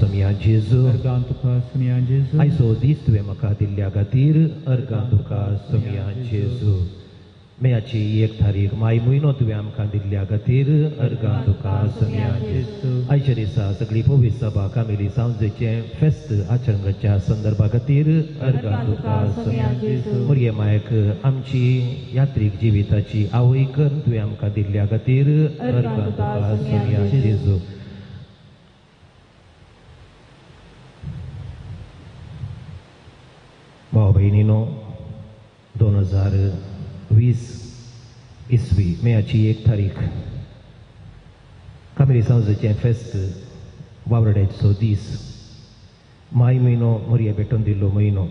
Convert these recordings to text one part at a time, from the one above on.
सोमया जेजू. अर्गां तुका सोमया जेजू. आयचो दीस तुवें म्हाका दिल्ल्या खातीर अर्गां तुका सोमया जेजू. मेयाची 1 तारीख माय म्हयनो तुवें आमकां दिल्ल्या खातीर अर्गां तुका सोमया जेजू. आयच्या दिसा सगळी पवित्र सभा कामेली सांजेचें फेस्त आचरण करच्या संदर्भा खातीर अर्गां तुका सोमया जेजू. मरिये मायक आमची यात्रीक जिविताची आवय कर तुवें आमकां दिल्ल्या खातीर अर्गां तुका सोमया जेजू. भाव भयणीनो, 2020 इसवी मेयाची 1 तारीख कामेरी सांजेचें फेस्त वावरड्याचो दीस. माय म्हयनो मरिया भेटोवन दिल्लो म्हयनो.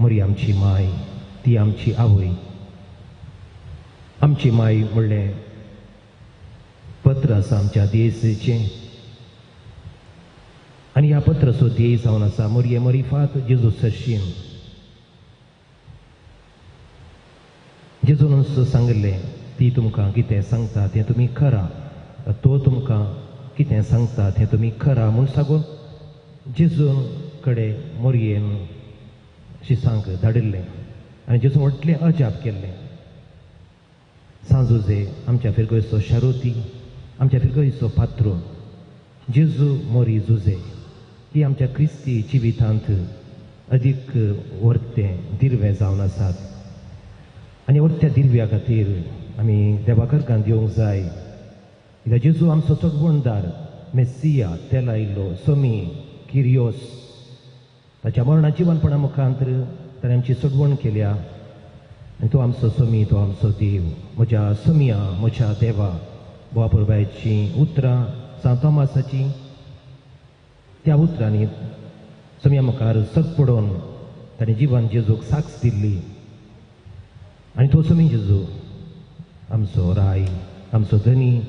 मरिया आमची माय, ती आमची आवय. आमची माय म्हणलें पत्र आसा आमच्या देसेचें आनी ह्या पत्राचो ध्येय जावन आसा मरिये मरिफात जेजू सरशीन. जेजून सांगिल्लें ती तुमकां कितें सांगता तें तुमी करा, तो तुमकां कितें सांगता तें तुमी करा म्हूण सांगून जेजून कडेन मोरयेन शिसांक धाडिल्लें आनी जेजून व्हडलें अजाप केल्लें. सांजुजे आमच्या फिरगोयचो शारोती, आमच्या फिरगोयचो पात्रो जेजू मोरी जुजे ही आमच्या क्रिस्ती जिवितांत अदीक वर्तें दिर्वें जावन आसात आनी वर्त्या दिर्व्या खातीर आमी देवाकरकान दिवंक जाय. कित्याक जेजू आमचो सगवणदार मेसिया, तेला आयिल्लो सोमी किरियोस, ताच्या मरणा जिवनपणा मुखांतर ताणें आमची सोडवण केल्या आनी तो आमचो सोमी, तो आमचो देव. म्हज्या सोमिया, म्हज्या देवा, बोवा पुरबायचीं उतरां सांत तोमासाचीं, त्या उतरांनी सोमया मुखार सग पडोवन ताणें जिवन जेजूक साक्ष दिल्ली आनी तो सोमी जेजू आमचो राय, आमचो धनी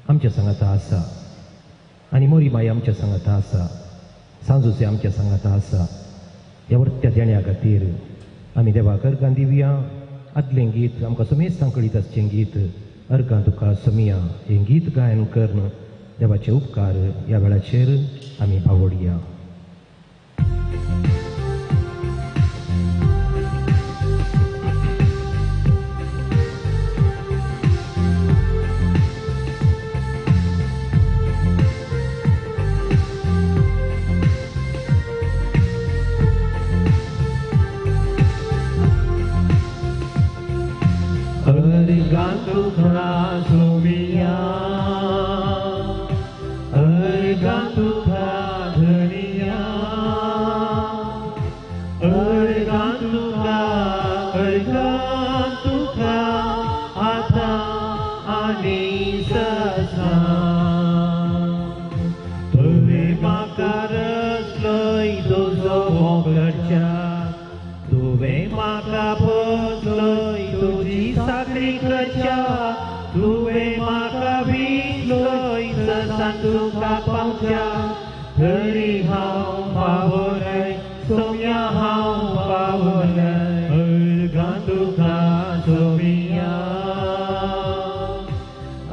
आमच्या सांगाता आसा आनी मोरी माई आमच्या सांगाता आसा, सांजुसे आमच्या सांगाता आसा. ह्या वर्त्या देण्या खातीर आमी देवाक अर्गां दिवया. आदलें गीत आमकां समेज सांकळीत आसचें गीत अर्गां तुका सोमिया हें गीत गायन करून देवाचे उपकार ह्या वेळाचेर आमी पावोडया. अर्गां तुका सोमिया, अर्गां तुका धनिया, अर्गां तुका, अर्गां तुका आतां आनी सदां. तुवें म्हाका रचलोय तुजो मोगच्या, तुवें म्हाका पोसलोय तुजी साकरी करच्या, तुवें म्हाका विसलोय सदां तुका पावच्या, तरी हांव पावलय सोम्या, हांव पावलय. अर्गां तुका सोमिया,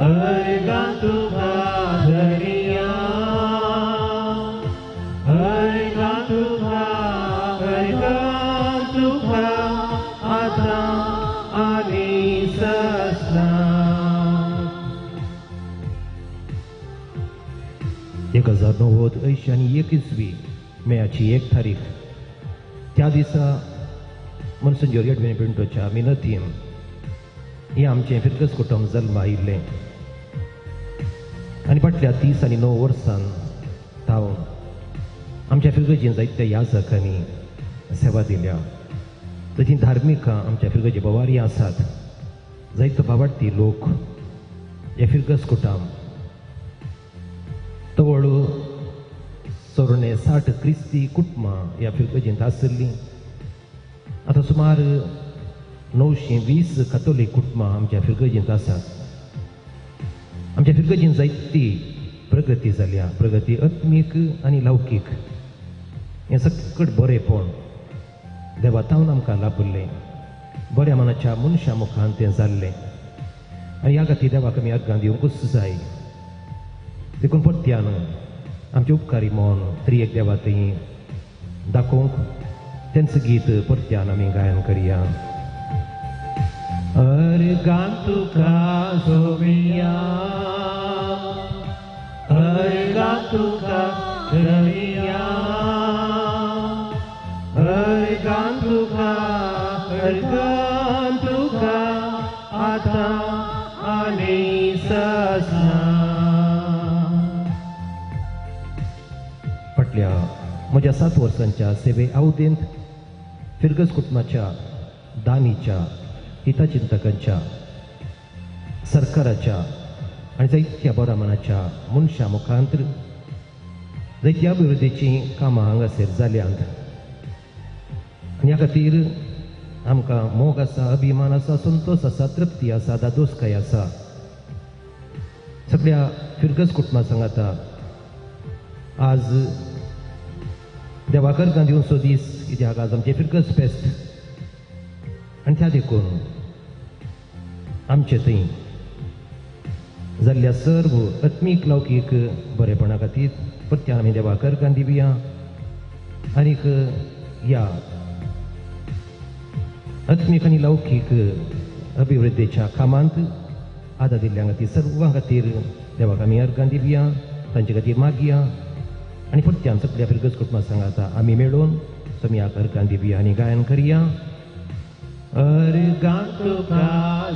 अर्गां तुका धनिया, अर्गां तुका, अर्गां तुका आतां आनी सदां. 1090 इसवी मेयाची 1 तारीख त्या दिसा मनसंजोर एडविन पिंटोच्या मिनतीन हें आमचें फिरगस कुटुंब जल्मा आयिल्लें आनी फाटल्या 30 आनी 9 वर्सान तावन आमच्या फिरगजेन जायत्या याजकांनी सेवा दिल्या. तशी धार्मीक आमच्या फिरगजे बोवारी आसात, जायतो भावार्थी लोक हे फिरगस कुटुंब तवळ 64 क्रिस्ती कुटुंबां ह्या फिरगजेंत आशिल्लीं. आतां सुमार 920 कातोलीक कुटुंबां आमच्या फिरगजेंत आसात. आमच्या फिरगजेंत जायती प्रगती जाल्या, प्रगती आत्मीक आनी लौकीक हें सकट बरेंपण देवा तावन आमकां लाभिल्लें, बऱ्या मनाच्या मनशा मुखान तें जाल्लें आनी ह्या खातीर देवाक आमी अर्गां दिवंकूच जाय. देखून परत्यान आमचे उपकारी मन त्रिएक देवा थंय दाखोवंक तेंच गीत परत्यान आमी गायन करया. अर्गां तुका सोमिया, अर्गां तुका धरिया, अर्गां तुका, अर्गां तुका आतां आनी सदां. फाटल्या म्हज्या 7 वर्सांच्या सेवे अवधींत फिरगज कुटुंबाच्या, दानीच्या, हितचिंतकांच्या, सरकाराच्या आनी जायत्या बऱ्या मनाच्या मनशां मुखांत जायत्या अभिवृद्धीचीं कामां हांगासर जाल्यांत आनी ह्या खातीर आमकां मोग आसा, अभिमान आसा, संतोश आसा, तृप्ती आसा, दादोसकाय आसा. सगळ्या फिरगज कुटुंबा सांगाता आज देवाकर दिवचो दीस, कित्याक आज आमचें फिरगज फेस्त आनी त्या देखून आमचे थंय जाल्ल्या सर्व आत्मीक लौकीक बरेपणा खातीर परत्यान आमी देवाकर दिवया आनीक ह्या आत्मीक आनी लौकीक अभिवृद्धीच्या कामांत आदार दिल्ल्या खातीर सर्वां खातीर देवाक आमी अर्गां दिवया, तांचे खातीर मागया आनी परत्यान सगळ्या फिरगज कुटुंबा सांगाता आमी मेळून सोमयाक अर्गां दिवया आनी गायन करया. अर्गां तुका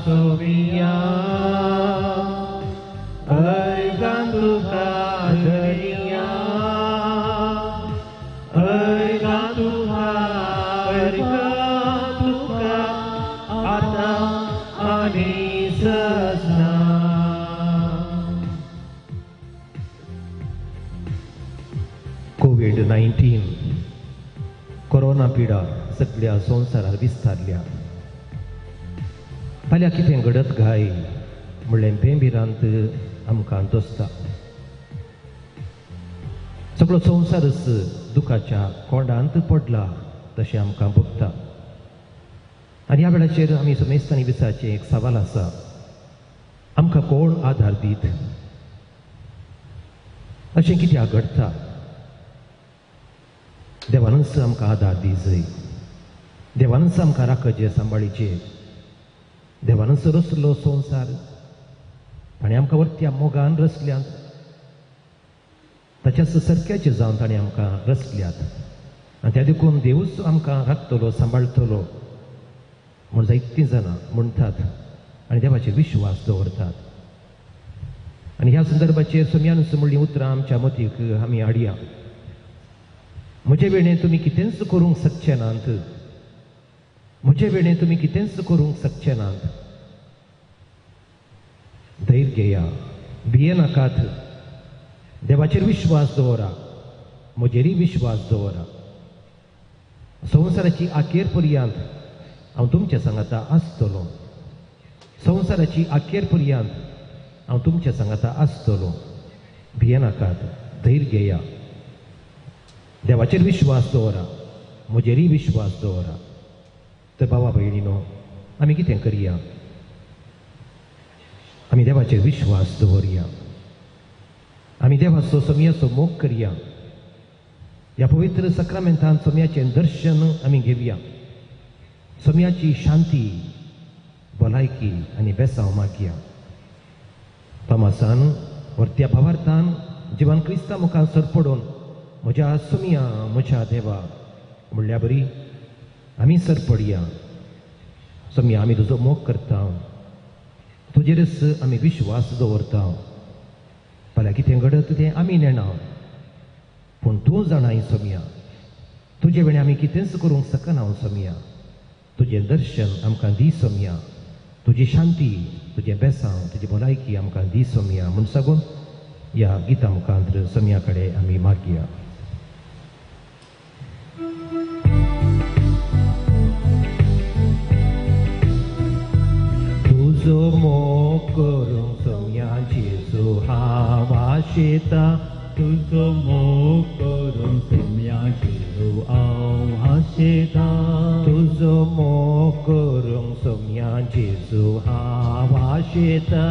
सोमिया, अर्गां तुका धरिया, अर्गां तुका, अर्गां तुका आतां आनी सदां. कोवीड-19 कोरोना पिडा सगळ्या संवसारार विस्तारल्या. फाल्यां कितें घडत काय म्हणलें भेंभिरांत आमकां दोसता. सगळो संवसारच दुखाच्या कोंडांत पडला तशें आमकां भोगता. आनी ह्या वेळाचेर आमी समेस्तांनी विचारचें एक सवाल आसा, आमकां कोण आदार दीत? अशें कित्याक घडटा? देवानूच आमकां आदार दी जय, देवानूच आमकां राखचे, सांबाळीचे, देवानूच रचलो संवसार आनी आमकां वरत्या मोगान रचल्यात, ताच्याच सरक्याचे जावन ताणें आमकां रचल्यात आनी त्या देखून देवूच आमकां राखतलो, सांबाळटलो म्हूण जायतीं जाणां म्हणटात आनी देवाचेर विश्वास दवरतात. आनी ह्या संदर्भाचेर सोमयानूच म्हणलीं उतरां आमच्या मतीक आमी हाडया. म्हजे वेणे तुमी कितेंच करूंक शकचे नात, म्हजे वेणे तुमी कितेंच करूंक शकचे नात. धैर्य घेया, भियेनाकात, देवाचेर विश्वास दवरा, म्हजेरय विश्वास दवरा. संवसाराची अखेर पर्यंत हांव तुमच्या सांगाता आसतलो, संवसाराची अखेर पर्यंत हांव तुमच्या सांगाता आसतलो. भियेनाकात, धैर्य घेया, देवाचेर विश्वास दवरा, म्हजेरय विश्वास दवरा. तर भावा भयणीनो, आमी कितें करया? आमी देवाचेर विश्वास दवरया, आमी देवाचो सोमयाचो मोग करया. ह्या पवित्र सक्रामेंतान सोमयाचें दर्शन आमी घेवया, सोमयाची शांती, भलायकी आनी बेसांव मागया. तमासान व्हरत्या भावार्थान जिवान क्रिस्ता मुखार सरपडून म्हज्या सोमया, म्हज्या देवा म्हणल्या बरी आमी सरपडया. सोमया, आमी तुजो मोग करता, तुजेरच आमी विश्वास दवरता. फाल्यां कितें घडत तें आमी नेणा, पूण तूं जाणाय सोमया, तुजे वेळें आमी कितेंच करूंक शकना सोमया. तुजें दर्शन आमकां दी सोमया, तुजी शांती, तुजें बेसांव, तुजी भलायकी आमकां दी सोमया म्हूण सागून ह्या गिता मुखांत सोमया कडेन आमी मागया. तुजो मोग करूंक सोमया जेजू हांव आशेता, तुजो मोग करूंक सोमया जेजू हांव आशेता, तुजो मोग करूंक सोमया जेजू हांव आशेता,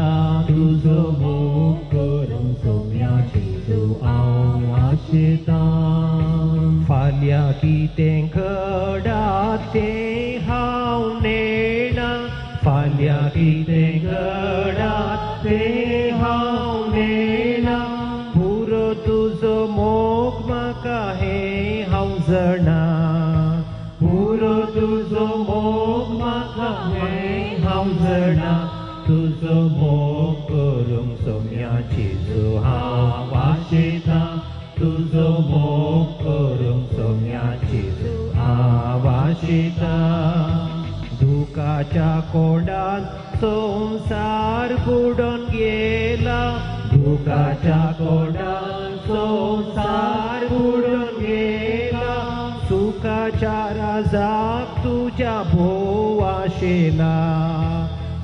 तुजो मोग करूंक सोमया जेजू हांव आशेता. फाल्यां कितें घडा तें हांव नेणा, फाल्यां कितें घडा तें हांव नेणा, पुरो तुजो मोग म्हाका हें हांव जाणा, पुरो तुजो मोग म्हाका हें हांव जाणा, तुजो मोग करूंक सोम्या जेजू हांव आशेता, तुजो मोग करूंक सोम्या जेजू हांव आशेता. दुखाच्या कोंडान संवसार बुडोन गेला, दुखाच्या कोंडान संवसार बुडोन गेला, सुखाच्या राजाक तुज्या भोव आशेला,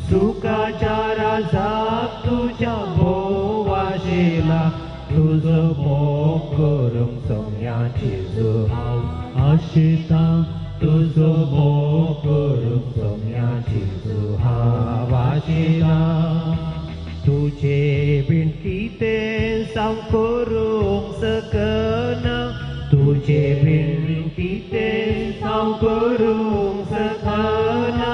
सुखाच्या राजाक तुज्या भोव आशेला, तुजो मोग करूंक सोम्या जेजू हांव आशेता, तुजो मोग करूंक सोम्या जेजू हांव आशेता. तुजे बीन कितें हांव करूंक शकना, तुजे बीन कितें हांव करूंक शकना,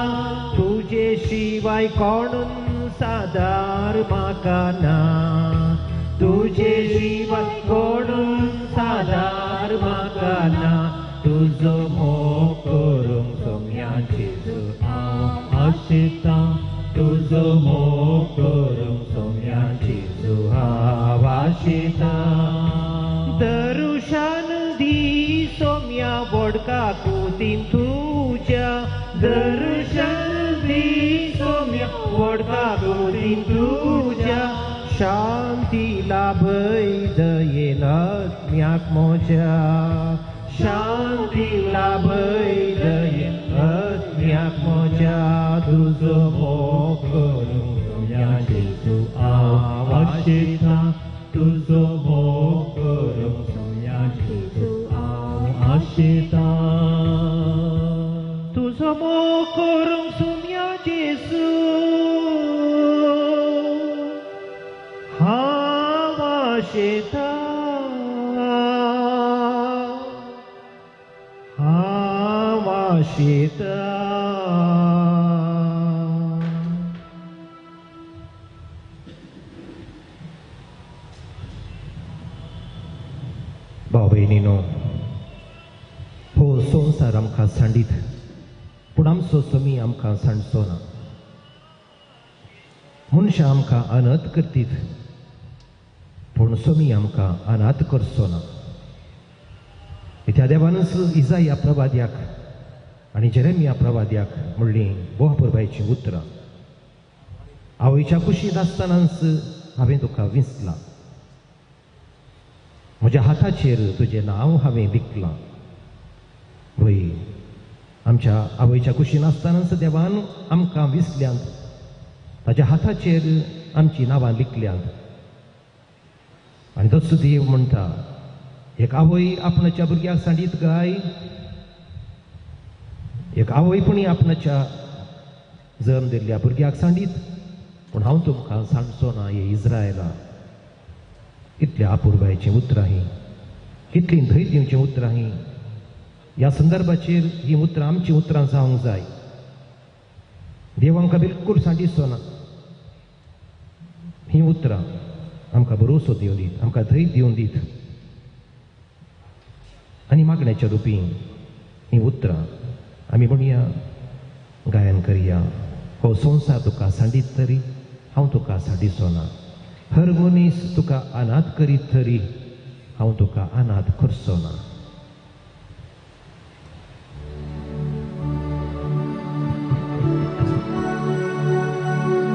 तुजे शिवाय कोणून सादार म्हाका ना, तुजे शिवाय कोणून सादार म्हाका ना, तुजो मोग करूंक सोम्या जेजू हांव आशेता, तुजो मोग करूंक सोम्या जेजू हांव आशेता. दर्शन दी सोम्या व्हडका कुतीन तुज्या, दर्शन दी सोम्या व्हडका कुतीन तुज्या, शांती लाभय दयेन आत्म्याक म्हज्या, शांती लाभय दयेन आत्म्याक म्हज्या, तुजो मोग करूंक सोम्या जेजू हांव आशेता, तुजो मोग करूंक सोम्या जेजू हांव आशेता. तुजो मोग करूंक सोम्या जेजू हांव आशेता, हांव आशेता. भाव भयणीनो, हो संवसार आमकां सांडीत, पूण आमचो समी आमकां सांडचो ना. मनशां आमकां अनथ करतीत, पूण समी आमकां अनाथ करचो ना. त्या देवानच इजाया प्रवाद्याक आनी जेरेमिया प्रवाद्याक म्हणलीं बोह पुरबायचीं उतरां, आवयच्या कुशींत आसतनाच हांवें तुका विंचलां, म्हज्या हाताचेर तुजें नांव हांवें विकलां. वय, आमच्या आवयच्या कुशीन आसतनाच देवान आमकां विसल्यांत, ताच्या हाताचेर आमचीं नांवां लिखल्यांत. आनी तसो देव म्हणटा, एक आवय आपणाच्या भुरग्याक सांडीत गाय, एक आवय पुणी आपणाच्या जल्म दिल्ल्या भुरग्याक सांडीत, पूण हांव तुमकां सांडचो ना हे इस्रायला. इतल्या अपुरबायचीं उतरां हीं, कितलीं धैर्य दिवचीं उतरां हीं. ह्या संदर्भाचेर हीं उतरां आमचीं उतरां जावंक जाय. देव आमकां बिलकूल सांडिचो ना. हीं उतरां आमकां भरोसो दिवन दीत, आमकां धैर्य दिवन दीत आनी मागण्याच्या रुपी हीं उतरां आमी म्हणया, गायन करया. हो संवसार तुका सांडीत तरी हांव तुका सांडिचो ना, हर मनीस तुका अनाथ करीत तरी हांव तुका अनाथ करचो ना.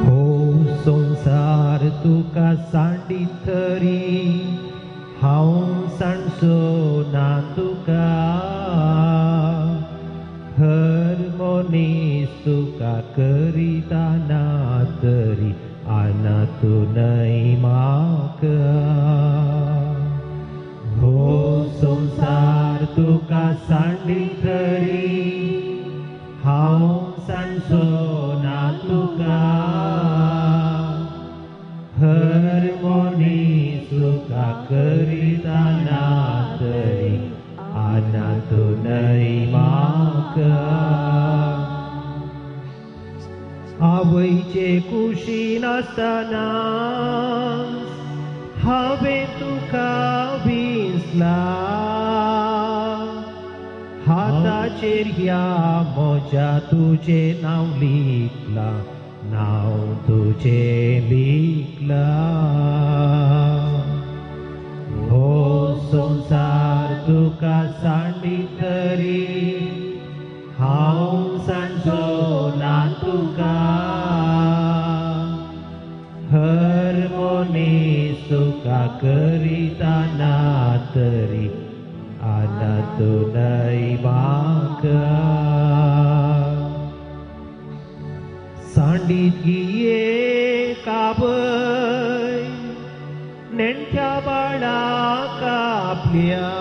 हो संवसार तुका सांडीत तरी हांव सांडचो ना तुका, हर मनीस तुका करीता ना तरी अनाथ न्हय म्हाका. हो संवसार तुका सांडीत तरी हांव सांडचो ना तुका, हर मनीस तुका करीता ना तुजे कुशीन आसतना हांवें तुका विसला. हाताचेर ह्या म्हज्या तुजें नांव लिखलां, नांव तुजें लिखलां. हो संवसार तुका सांडी तरी हांव सांजो ना तुका. हर मनीस तुका करिता ना तरी आना तुनय म्हाका. सांडीत गिये काबय नेण्ट्या बाळाक आपल्या,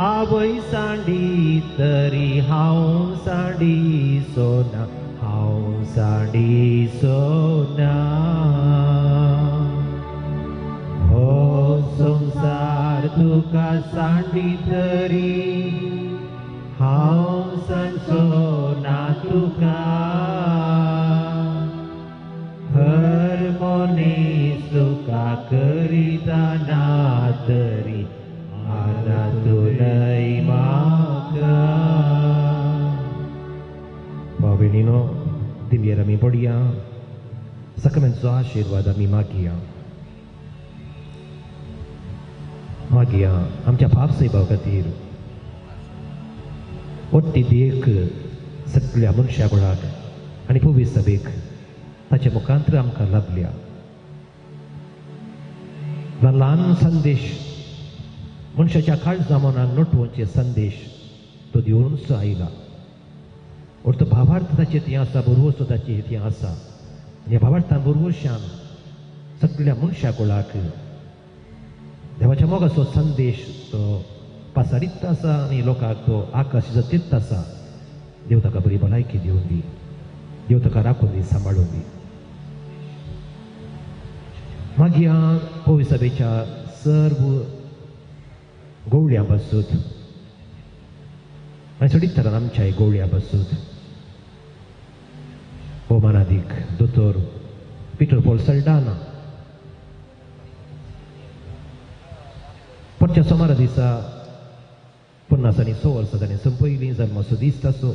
आवय सांडी तरी हांव सांडी सोना, हांव सांडी सोना. हो संवसार तुका सांडी तरी हांव सांजचो ना तुका. हर मनीस तुका करिता ना तरी आना तुनय म्हाका. भाव भयणीनो, दिमयेर आमी पडया, सगळ्यांचो आशिर्वाद आमी मागया. मागया आमच्या पाप सायबा खातीर वट्टी देख सगळ्या मनशा कुळाक आनी पवित्र सभेक ताच्या मुखांतर आमकां लाभल्या. ल्हान ल्हान संदेश मनशाच्या काळजा मनाक नटोवचे संदेश तो दिवनचो आयला. अर्थ भावार्थ ताचें थंय आसा, बरोवचो ताचें थंय आसा. आनी ह्या भावार्थान बरोवशान सगळ्या मनशा कुळाक देवाच्या मोगाचो संदेश तो पासारीत आसा आनी लोकांक तो आकाश जतीत आसा. देव ताका बरी भलायकी दिवन दी, देव ताका राखून दी, सांबाळून दी. मागीर पवित्र सभेच्या सर्व गोवळ्यां पासून आनी सोडीत तरान आमच्या गोवळ्यां पासून हो मानादीक दोतोर पिटर पॉल सल्डाना परच्या सोमारा दिसा 56 वर्सां ताणें संपयलीं. जल्माचो दीस ताचो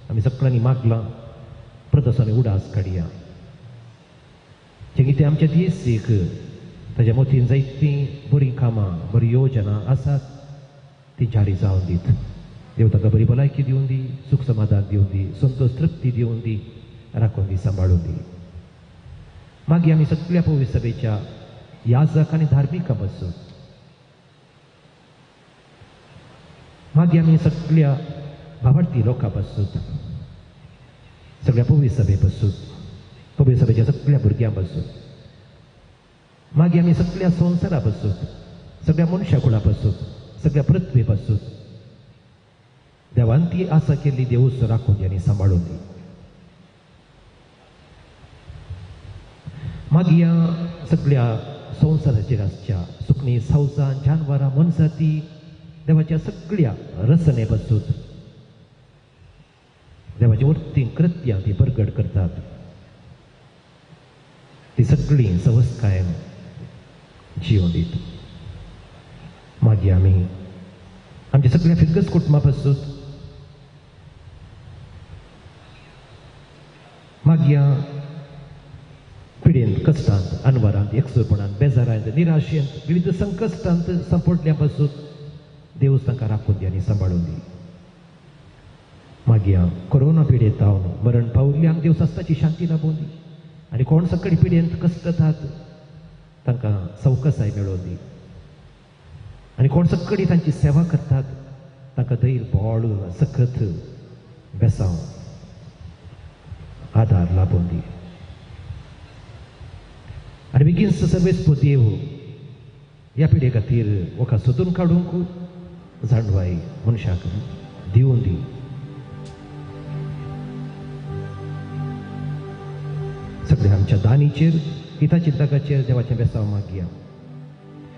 आमी सगळ्यांनी मागलां, परत आमी उडास काडया. जें कितें आमच्या दीस एक ताच्या मतीन जायतीं बरीं कामां, बरी योजना आसात, ती जारी जावन दीत. देव ताका बरी भलायकी दिवन दी, सूख समाधान दिवन दी, संतोश तृप्ती दिवन दी, राखून दी, सांबाळून दी. मागीर आमी सगळ्या पवित्र सभेच्या याजक आनी धार्मिकां पासून, मागीर आमी सगळ्या भावार्थी लोकां पासून, सगळ्या पवित्र सभे पासून, पवित्र सभेच्या सगळ्या भुरग्यां पासून, मागीर आमी सगळ्या संवसारा पासून, सगळ्या मनशा कुळा पासून, सगळ्या पृथ्वी पासून देवान ती आसा केल्ली देवूच राखून दी आनी सांबाळून दी. मागीर सगळ्या संवसाराचेर आसच्या सुकणीं, सावजां, जानवरां, मनजाती देवाच्या सगळ्या रचने पासून देवाची वृत्ती कृत्यां ती परगट करतात, ती सगळीं सवसकायन जिवन दीत. मागीर आमी आमच्या सगळ्या फिरगस कुटुंबा पासून, मागीर पिडेंत, कश्टांत, अनवरांत, एकसुरपणांत, बेजारांत, निराशेंत, विविध संकश्टांत सांपडल्या पासून देव तांकां राखून दी आनी सांबाळून दी. मागीर कोरोना पिडेंत जावन मरण पावल्ल्यांक देव सस्ताची शांती लाबोवन दी आनी कोण सगळी पिडेंत कश्टतात तांकां सवकसाय मेळोवन दी आनी कोण सगळी तांची सेवा करतात तांकां धैर्य, बळ, सकत, बेसांव, आदार लाबोवन दी. आनी बेगीन सर्वेस्पो देव ह्या पिडे खातीर वखद सोदून काडूंक जाणवाय मनशाक दिवन दी. सगळ्या आमच्या दानीचेर, हिताचिंतकाचेर देवाचें बेसांव मागया.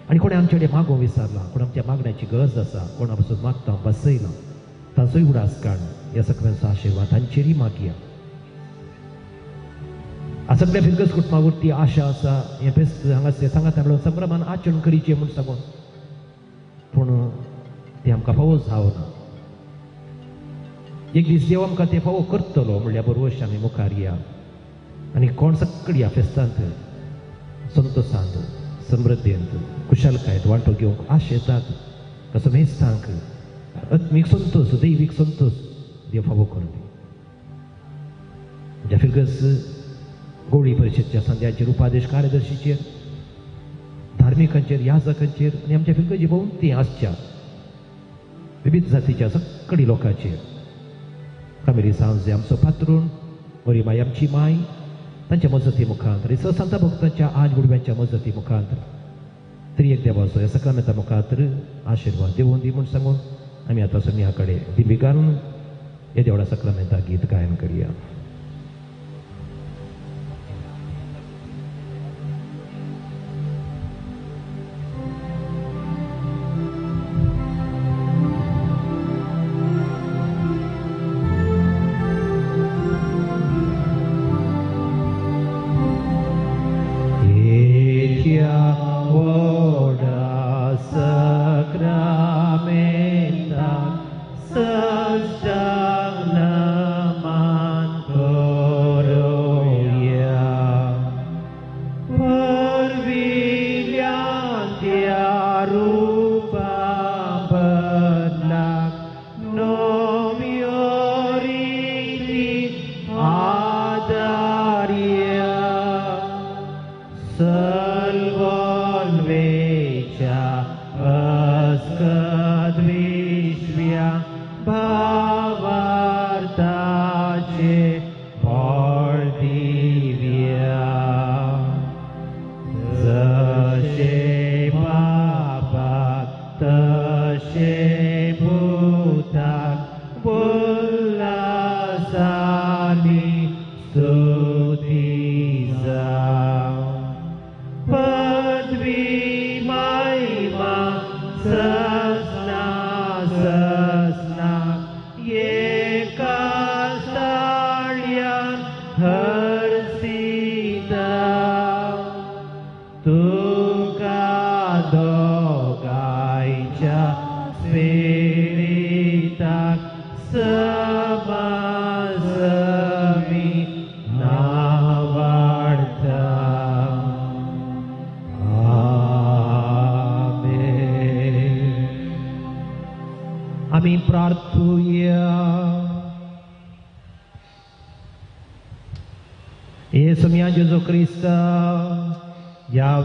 आनी कोणें आमचे कडेन मागोवंक विसरलां, कोण आमच्या मागण्याची गरज आसा, कोणा पसून मागता बसयलां, तांचोय उडास काड. ह्या सगळ्यांचो आशिर्वाद तांचेरय मागया. सगळ्या फिरगस कुटुंबा वरती आशा आसा हें फेस्त हांगासर सांगाता मेळून संभ्रमान आचरण करीचें म्हूण सांगून, पूण तें आमकां फावो जावना. एक दीस देव आमकां तें फावो करतलो म्हणल्यार बरोबर आमी मुखार या आनी कोण सगळी ह्या फेस्तांत संतोशांत समृद्धींत खुशालकायेंत वांटो घेवंक आशेतात. तसो मेस्तांक आत्मीक संतोश, दैवीक संतोश देव फावो करूं दी. म्हज्या फिरगस गोळी परिशदच्या संध्याचेर, उपादेश कार्यदर्शीचेर, धार्मिकांचेर, याजकांचेर आनी आमच्या फिरगजी भोंवती आसच्या विविध जातीच्या सगळी लोकांचेर कामेरी सांजे आमचो पात्रून बरी माय आमची माय तांच्या मजती मुखांत आनी संता भक्तांच्या आज बुडव्यांच्या मजती मुखांत त्रिएक देवाचो ह्या सक्रामेंता मुखार आशिर्वाद देवून दी म्हूण सांगून आमी आतां सोम्या कडेन दिंबी घालून ह्या देवळा सक्रामेंता गीत गायन करया.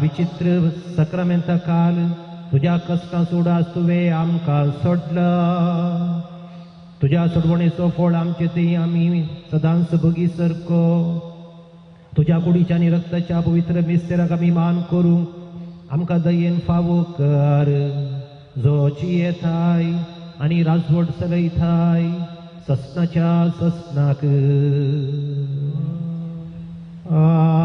विचित्र सक्रामेंता काल तुज्या कश्टां सोडास तुवें आमकां सोडला. तुज्या सोडवणेचो फळ आमचे थंय आमी सदांच भोगी सरको. तुज्या कुडीच्या आनी रक्ताच्या पवित्र मिस्तेराक आमी मान करूंक आमकां दयेन फावो कर, जो जियेताय आनी राजवट चलयताय ससनाच्या ससनाक. आमेन.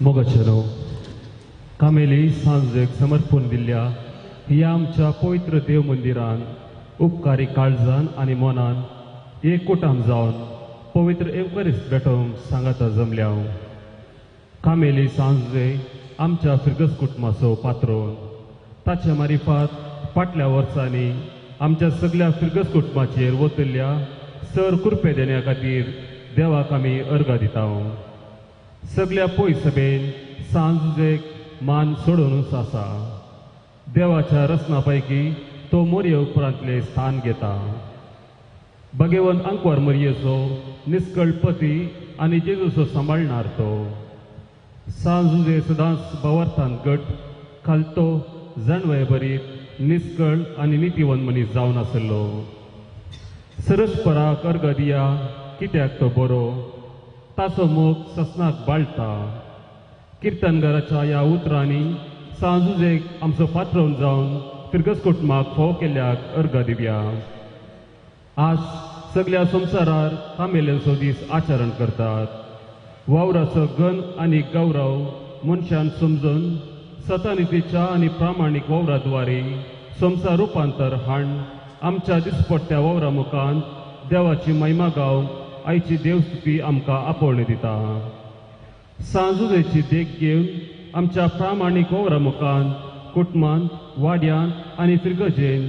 मोगाचेलो कामेली सांजेक समर्पण दिल्ल्या ह्या आमच्या पवित्र देव मंदिरान उपकारी काळजान आनी मनान एकवटान जावन पवित्र एवकरिस्त भेटोवंक सांगाता जमल्या. कामेली सांजे आमच्या फिरगस कुटुंबाचो पात्रोन ताच्या मारिफात फाटल्या वर्सांनी आमच्या सगळ्या फिरगस कुटुंबाचेर वतल्या सर कृपे देण्या खातीर देवाक आमी अर्गां दिता. सगळ्या पय सभेन सांजेक मान सोडूनच आसा. देवाच्या रचना पैकी तो मोरये उपरांतले स्थान घेता. भगेवन अंकवार मोरयेचो निस्कळपती आनी जेजूचो सांबाळणार तो सांजुजे सदांच बावर्थान गट खालतो जाणवय बरीत निस्कळ आनी नितीवन मनीस जावन आसलो. सरस्पराक अर्ग दिया कित्याक तो बरो ताचो मोग ससनाक बाळटा. किर्तनगराच्या ह्या उतरांनी सांजुजेक आमचो पात्रोन जावन फिरगस कुटुंबाक फोव केल्ल्याक अर्गां दिवया. आज सगळ्या संवसारार कामेल्यांचो दीस आचरण करतात. वावराचो गण आनी गौरव मनशान समजून सतानितीच्या आनी प्रामाणीक वावराद्वारे संवसार रुपांतर हाण आमच्या दिसपट्ट्या वावरा मुखान देवाची महिमा गावंक आयची देवस्तुती आमकां आपोवणी दिता. सांजुजेची देख घेवन आमच्या प्रामाणीक वावरा मुखान कुटुंबान वाड्यान आनी फिरगजेन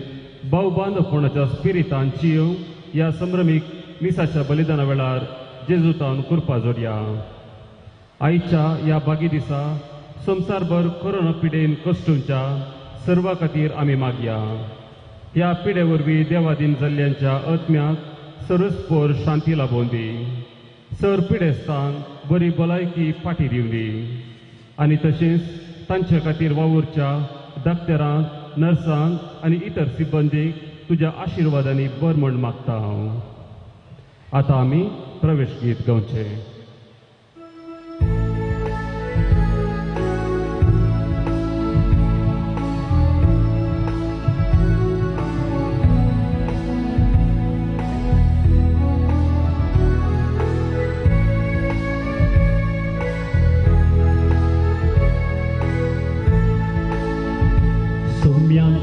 भाव बांदवपणाच्या स्पिरितान चियेव ह्या संभ्रमीक मिसाच्या बलिदाना वेळार जेजूतान कृपा जोडया. आयच्या ह्या बागी दिसा संवसारभर कोरोना पिडेन कश्टूंच्या सर्वा खातीर आमी मागया. ह्या पिडे वरवीं देवादीन जाल्ल्यांच्या आत्म्याक सरस्पोर शांती लाभोवन दी. सर पिडेस्तांक बरी भलायकी फाटी दिवं दी आनी तशेंच तांचे खातीर वावुरच्या डाक्टरांक, नर्सांक आनी इतर सिब्बंदीक तुज्या आशिर्वादांनी बर म्हण मागता हांव. आतां आमी प्रवेश गीत गावचें.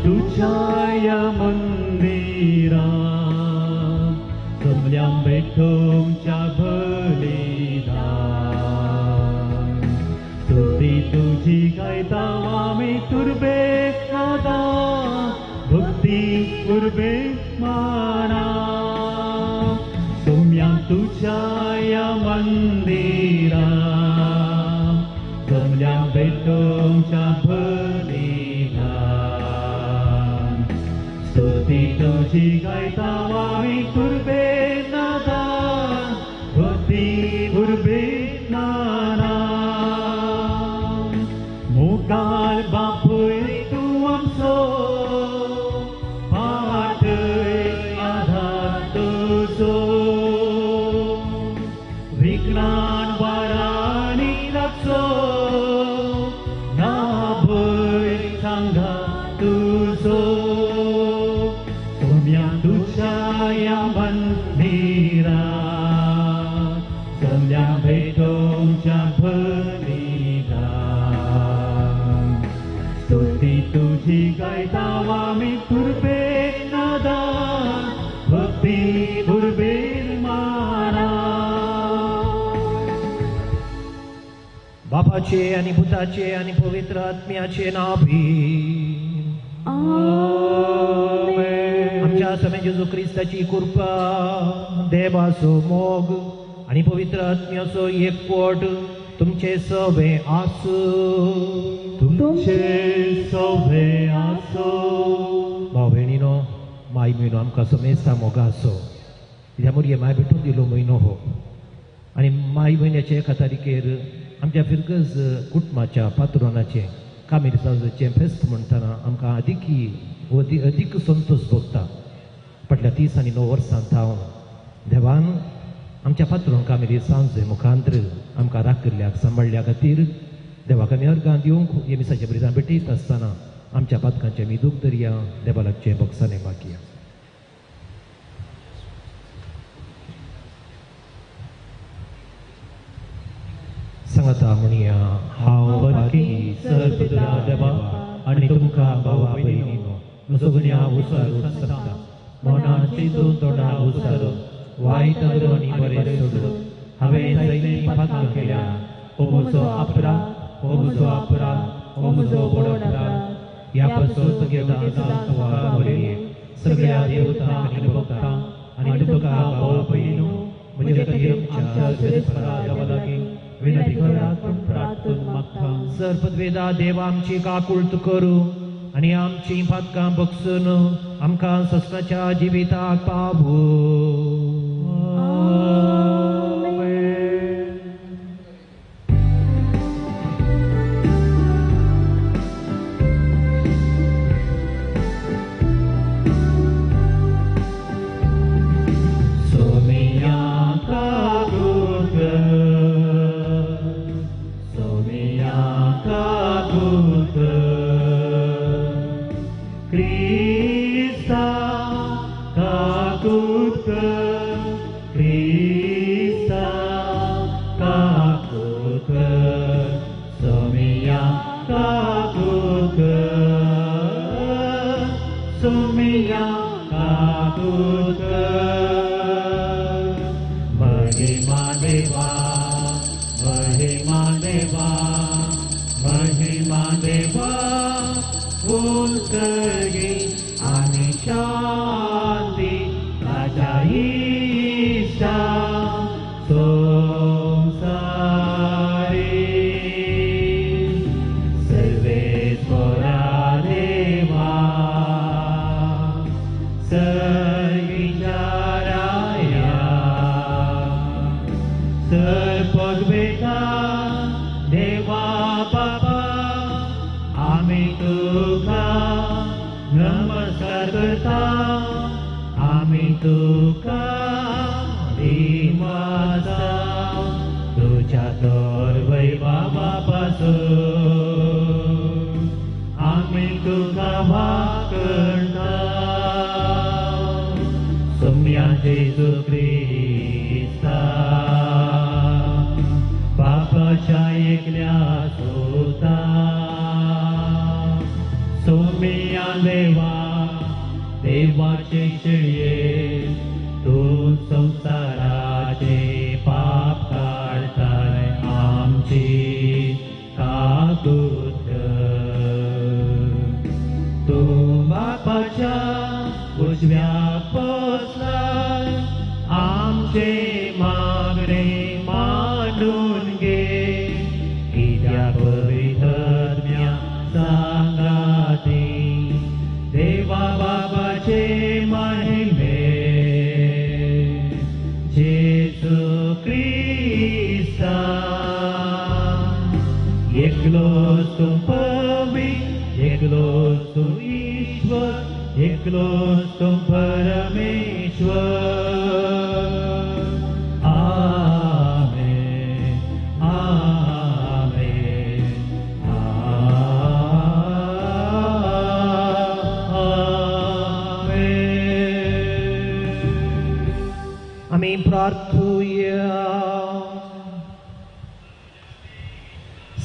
तुझ्या मंदिरा जमल्या भेटोवच्या बलिदान स्तुती तुझी गायता आमी तुर्बे नादा भक्ती उर्बे माना. सोम्या तुझ्या मंदिरा जमल्या भेटोवच्या बलिदान स्तुती तुझी गायता आमी तुर्बे नादा भक्ती उर्बे नाना. मोगाळ बापूय तूं आमचो पाटय आधार तुजो विघ्नान वारांनी लागचो ना भंय सांगा तुजो. तुझ्या मंदिरा जमल्या भेटोवच्या बलिदान स्तुती तुझी गायता आमी तुर्बे नादा भक्ती उर्बे माना. बापाचे आनी पुताचे आनी पवित्र आत्म्याचे नांव. आमच्या समे जेजू क्रिस्ताची कृपा, देवाचो मोग आनी पवित्र आत्म्याचो एकवट तुमचे सवे आसूं. तुमचे सवे आसूं. भाव भयणीनो, माय म्हयनो आमकां समेस्ता मोगा आसो. ह्या मुरगे माय भेटून दिलो म्हयनो हो आनी माय म्हयन्याचे एका तारखेर आमच्या फिरगज कुटुंबाच्या पात्रोनाचें कामीर सावजेचें फेस्त म्हणटना आमकां अदिकी अदीक संतोश भोगता. फाटल्या 30 आनी 9 वर्सां थावन देवान आमच्या पात्रोन कामेरी सांजे मुखांत्र आमकां राखिल्ल्याक सांबाळ्ळ्या खातीर देवाक आमी अर्गां दिवंक हे मिसाच्या ब्रिजां भेटयत आसतना आमच्या पातकांचें आमी दूख दरया देवा लागचें बक्षाने मागया. सांगात सांगाता म्हणया, हांव पारखी सर्व देवा आनी तुमकां भावा भयणीनो सगळ्या उसारून सांगता, मनान चिंतून तोंडा उसारून वायट आनी बरें सोडून हांवें जायतीं पातकां केल्या. हो म्हजो अपराध, हो म्हजो अपराध, हो म्हजो व्हड अपराध. ह्या पासून सगळ्या देवतांक आनी भक्तांक आनी तुमकां भावा भयणीनो म्हजे खातीर आमच्या सर्वेस्परा देवा लागीं विनंती करात म्हूण प्रार्थना मागता. सर्पद्वेदा देवा आमची काकुळट करूं आनी आमची पातकां बगसून आमकां ससनाच्या जिविताक पावूं.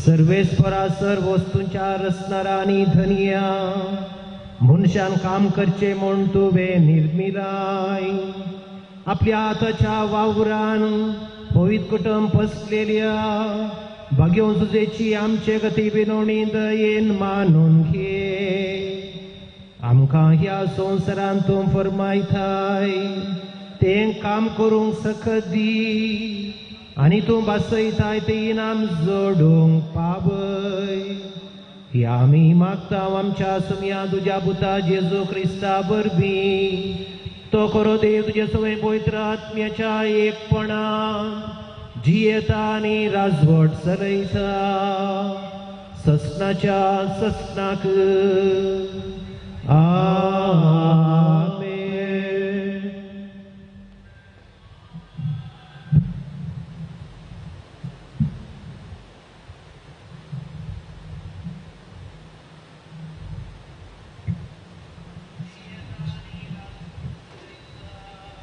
सर्वेस्परा सर्व वस्तूंच्या रचणारा आनी धनया, मनशान काम करचें म्हूण तुवें निर्मिलाय. आपल्या हाताच्या वावरान पवित्र कुटुंब पसलेल्या भाग्योन तुजेची आमचे गती विनवणी दयेन मानून घे. आमकां ह्या संवसारांत तूं फरमायताय तें काम करूंक सकत दी आनी तूं भासयताय तें इनाम जोडूंक पावय. ही आमी मागता आमच्या सुमया तुज्या पुता जेजू क्रिस्ता वरवीं. तो खरो देव तुजे सवय पवित्र आत्म्याच्या एकपणान जियेता आनी राजवट चलयता ससनाच्या ससनाक. आमेन.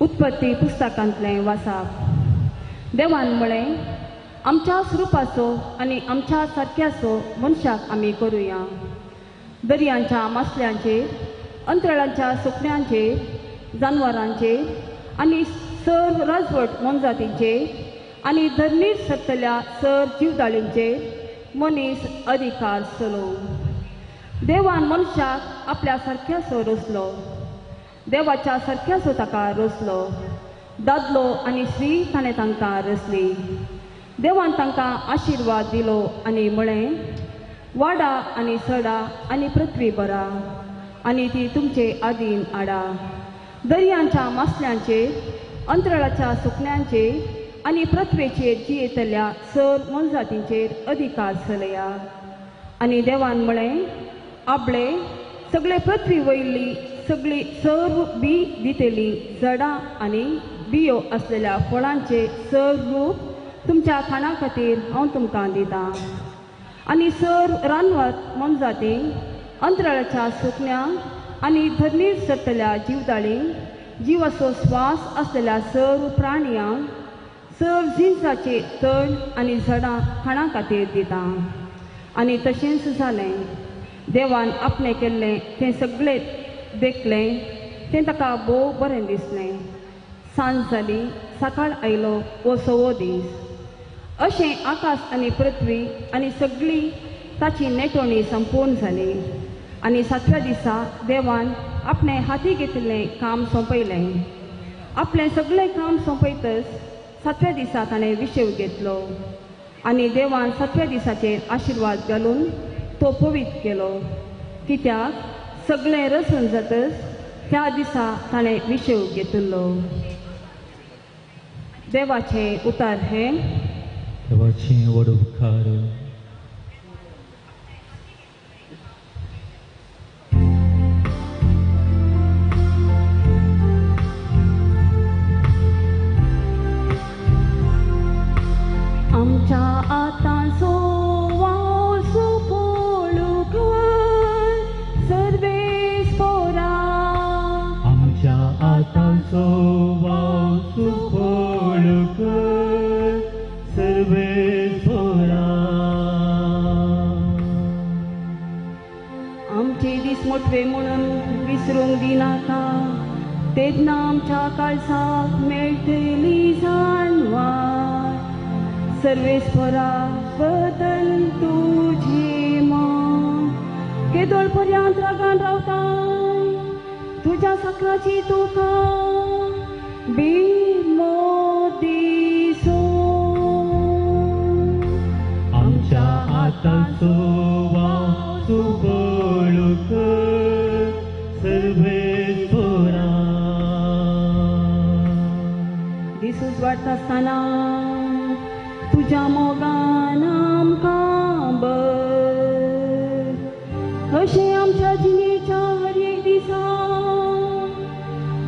उत्पत्ती पुस्तकांतलें वासाप. देवान म्हळें, आमच्या स्वरुपाचो आनी आमच्या सारक्याचो मनशाक आमी करुया. दर्यांच्या मासल्यांचेर, अंतराळांच्या सुकण्यांचेर, जानवरांचेर आनी सर्व राजवट मोनजातींचेर आनी धरणीर सरतल्या सर जिवदाळींचेर मनीस अधिकार चलोवं. देवान मनशाक आपल्या सारक्याचो रचलो, देवाच्या सारक्याचो ताका रचलो. दादलो आनी स्त्री ताणें तांकां रचली. देवान तांकां आशिर्वाद दिलो आनी म्हळें, वाडा आनी सडा आनी पृथ्वी भरा आनी ती तुमचे आदीन हाडा. दर्यांच्या मासल्यांचेर, अंतराळाच्या सुकण्यांचेर आनी पृथ्वेचेर जियेतल्या सर मोनजातींचेर अधिकार चलया. आनी देवान म्हळें, आपले सगळे पृथ्वी वयली सगळी सर्व बी दितली झाडां आनी बियो आसलेल्या फळांचे सर्व रूप तुमच्या खाणा खातीर हांव तुमकां दितां. आनी सर्व रानवत मोनजाती, अंतराळाच्या सुकण्यांक आनी धरणीर सरतल्या जिवदाळींक, जिवाचो स्वास आसलेल्या सर्व प्राणयांक, सर्व जिनसाचे तण आनी झाडां खाणा खातीर दितां. आनी तशेंच जालें. देवान आपणें केल्लें तें सगळें देखलें, तें ताका भोव बरें दिसलें. सांज जाली, सकाळ आयलो हो सवो दीस. अशें आकाश आनी पृथ्वी आनी सगळी ताची नेटवणी संपूर्ण जाली. आनी सातव्या दिसा देवान आपणें हाती घेतिल्लें काम सोंपयलें. आपलें सगळें काम सोंपयतच सातव्या दिसा ताणें विशेव घेतलो आनी देवान सातव्या दिसाचेर आशिर्वाद घालून तो पवित्र केलो, कित्याक सगळें रसून जातच त्या दिसा ताणें विशेव घेतिल्लो. देवाचें उतार हें. देवाचें व्हड उपकार. आमच्या आतांचो वावसो पळोवंक सर्वेस्पोरा. आमच्या आतांचो वावसो पळोवंक सर्वेस्पोरा. आमचे दीस मोटवे म्हणून विसरूंक दिनाका, तेन्ना आमच्या काळजाक मेळटली जाणवाय. सर्वेस्पोरा बदल तुजी मन, केदोळ पर्यंत रागान रावताय, तुज्या सकाळची तुका बिमो दिसो. आमच्या आतांचो वावसो पळोवंक सर्वेस्पोरा. दिसूच वाडटा आसतना तुज्या मोगान आमकां बर, अशें आमच्या जिणेच्या हर एक दिसा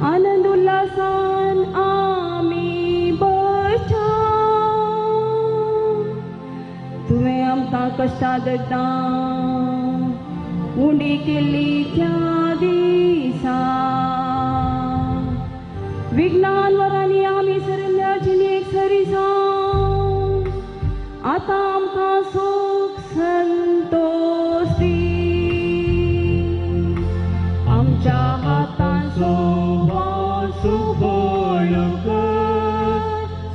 आनंद उल्हासान आमी बसता. तुवें आमकां कश्टां दर्दां उंडी केल्ली त्या दिसा, विज्ञान वरांनी आमी सरिल्ल्या जिणेक सरी जावन आतां आमकां सूख संतोश दी. आमच्या हातांचो वावसो पळोवंक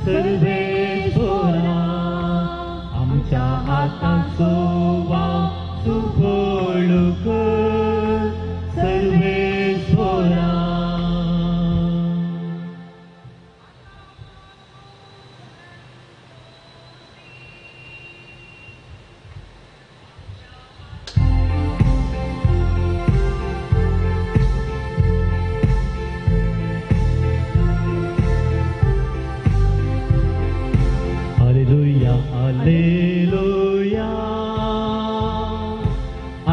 सर्वेस्पोरा. आमच्या हातांचो वावसो पळोवंक सर्वेस्पोरा. Alleluia, Alleluia,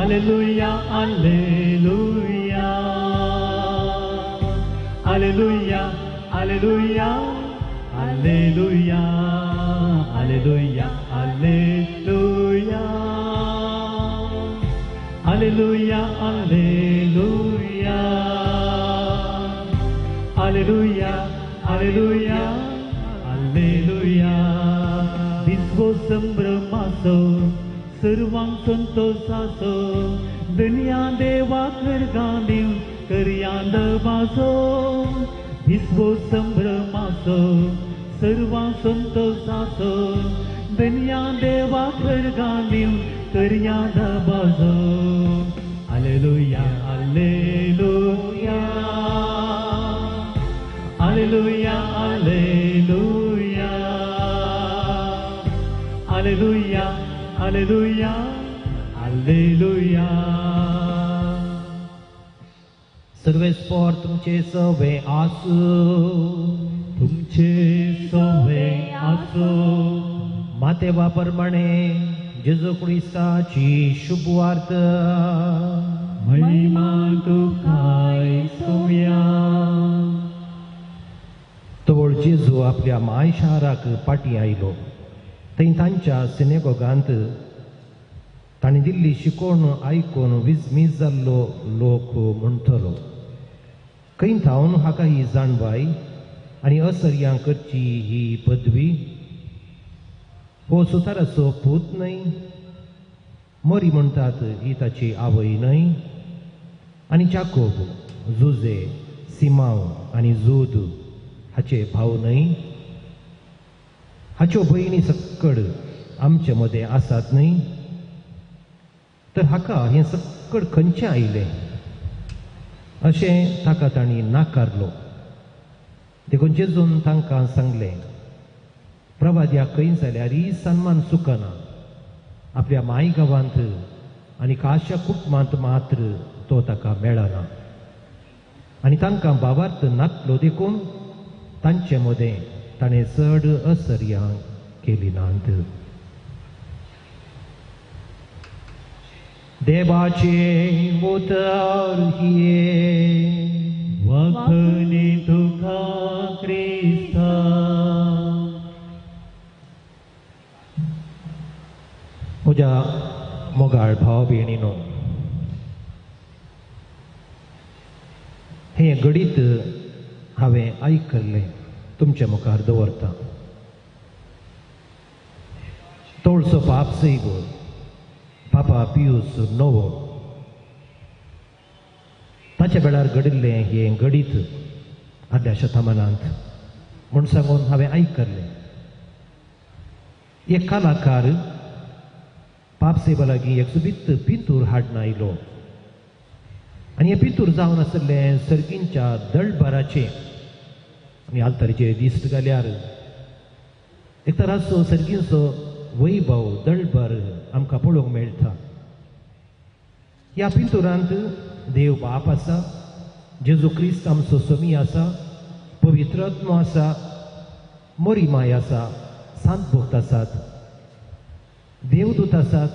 Alleluia, Alleluia, Alleluia, Alleluia, Alleluia, Alleluia, Alleluia, Alleluia, Alleluia, Alleluia, Alleluia. दिसवो संभ्रमाचो सर्वांक संतोषाचो दुनिया देवाक अर्गां दिवन करया दबाजो दिसवो संभ्रमाचो सर्वांक संतोषाचो दुनिया देवाक अर्गां दिवन करया दबाजो. Alleluia, alleluia, alleluia, alleluia, alleluia, alleluia, alleluia. सर्वेस्पोर तुमचे सवे आसूं, तुमचे सवे आसूं. मातेवा प्रमाणे जेजू क्रिस्ताची शुभवार्त. महिमा तुका सोम्या. तवळ जेजू आपल्या माय शाराक पाटी आयलो. थंय तांच्या सिनेगोगांत ताणें दिल्ली शिकवण आयकून विजमीज जाल्लो लोक म्हणटलो, खंय थावन हाका ही जाणवाय आनी असर्यां करची ही पदवी? हो सुताराचो पूत न्हय? मरी म्हणटात ही ताची आवय न्हय? आनी जाकोब, जुजे, सिमांव आनी जूद हाचे भाव न्हय? हाच्यो भयणी सक्कड आमचे मदें आसात न्हय? तर हाका हें सक्कड खंयचें आयलें? अशें ताका तांणी नाकारलो. देखून जेजून तांकां सांगलें, प्रवाद्या खंय जाल्यारय सन्मान चुकना, आपल्या माय गांवांत आनी खाशा कुटुंबांत मात्र तो ताका मेळना. आनी तांकां भावार्थ नातलो देखून तांचे मदें ताणें चड असर्यां केली नात. देवाचें उतर हें. वखणी तुका क्रिस्ता. म्हज्या मोगाळ भाव भयणीनो, हें घडीत हांवें आयकल्लें तुमच्या मुखार दवरता. तोळसो पाप सैब पापा पियूस नवो ताच्या वेळार घडिल्लें हें घडीत आदल्या शतमानांत म्हूण सांगून हांवें आयकल्लें. एक कलाकार पाप सैबा लागीं एक सोबीत पिंतूर हाडून आयलो आनी हें पिंतूर जावन आशिल्लें सर्गींच्या दळबाराचें. आनी आल्तारीचेर दिस्त घाल्यार एक तराचो सर्गींचो वैभव दळबर आमकां पळोवंक मेळटा. ह्या पिंतुरांत देव बाप आसा, जेजू क्रिस्त आमचो समी आसा, पवित्र आत्मो आसा, मोरी माय आसा, सांत भक्त आसात, देवदूत आसात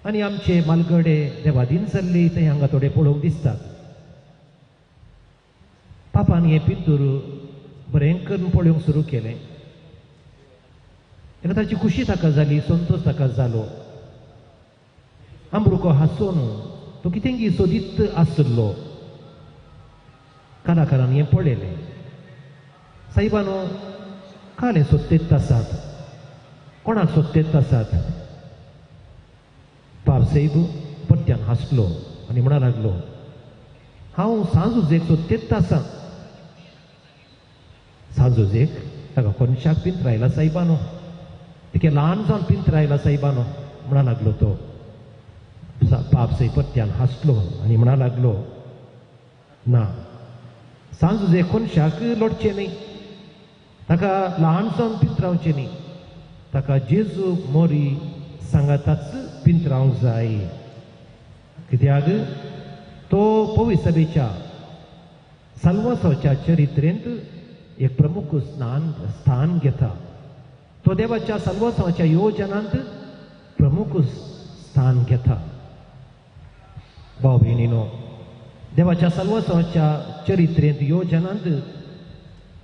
आनी आमचे मालगडे देवादीन जाल्ले ते हांगा थोडे पळोवंक दिसतात. पापान हें पिंतूर बरें करून पळोवंक सुरू केलें. एका ताची खुशी ताका जाली, संतोश ताका जालो. आमरुको हांसून तो कितेंगी सोदीत आसलो. कलाकारान हें पळयलें. सायबानो, काल हें सोदतेत आसात, कोणाक सोदतेत आसात? पाप सैब परत्यान हांसलो आनी म्हणा लागलो, हांव सांजुजेक सोदतेत आसा. सांजुजेक ताका कोनशाक पिंतरायला सायबानो, तिके ल्हान जावन पिंतरायला सायबानो म्हणा लागलो तो. पाप सैब परत्यान हांसलो आनी म्हणा लागलो, ना, सांजुजेक कोनशाक लोटचें न्ही, ताका ल्हान जावन पिंतरावचें न्ही, ताका जेजू मोरी सांगाताच पिंतरावंक जाय. कित्याक तो पविसभेच्या साल्वासाच्या चरित्रेंत एक प्रमुख स्थान घेता. तो देवाच्या साल्वासाच्या योजनांत प्रमुख स्थान घेता. भाव भयणीनो, देवाच्या साल्वासाच्या चरित्रेंत योजनांत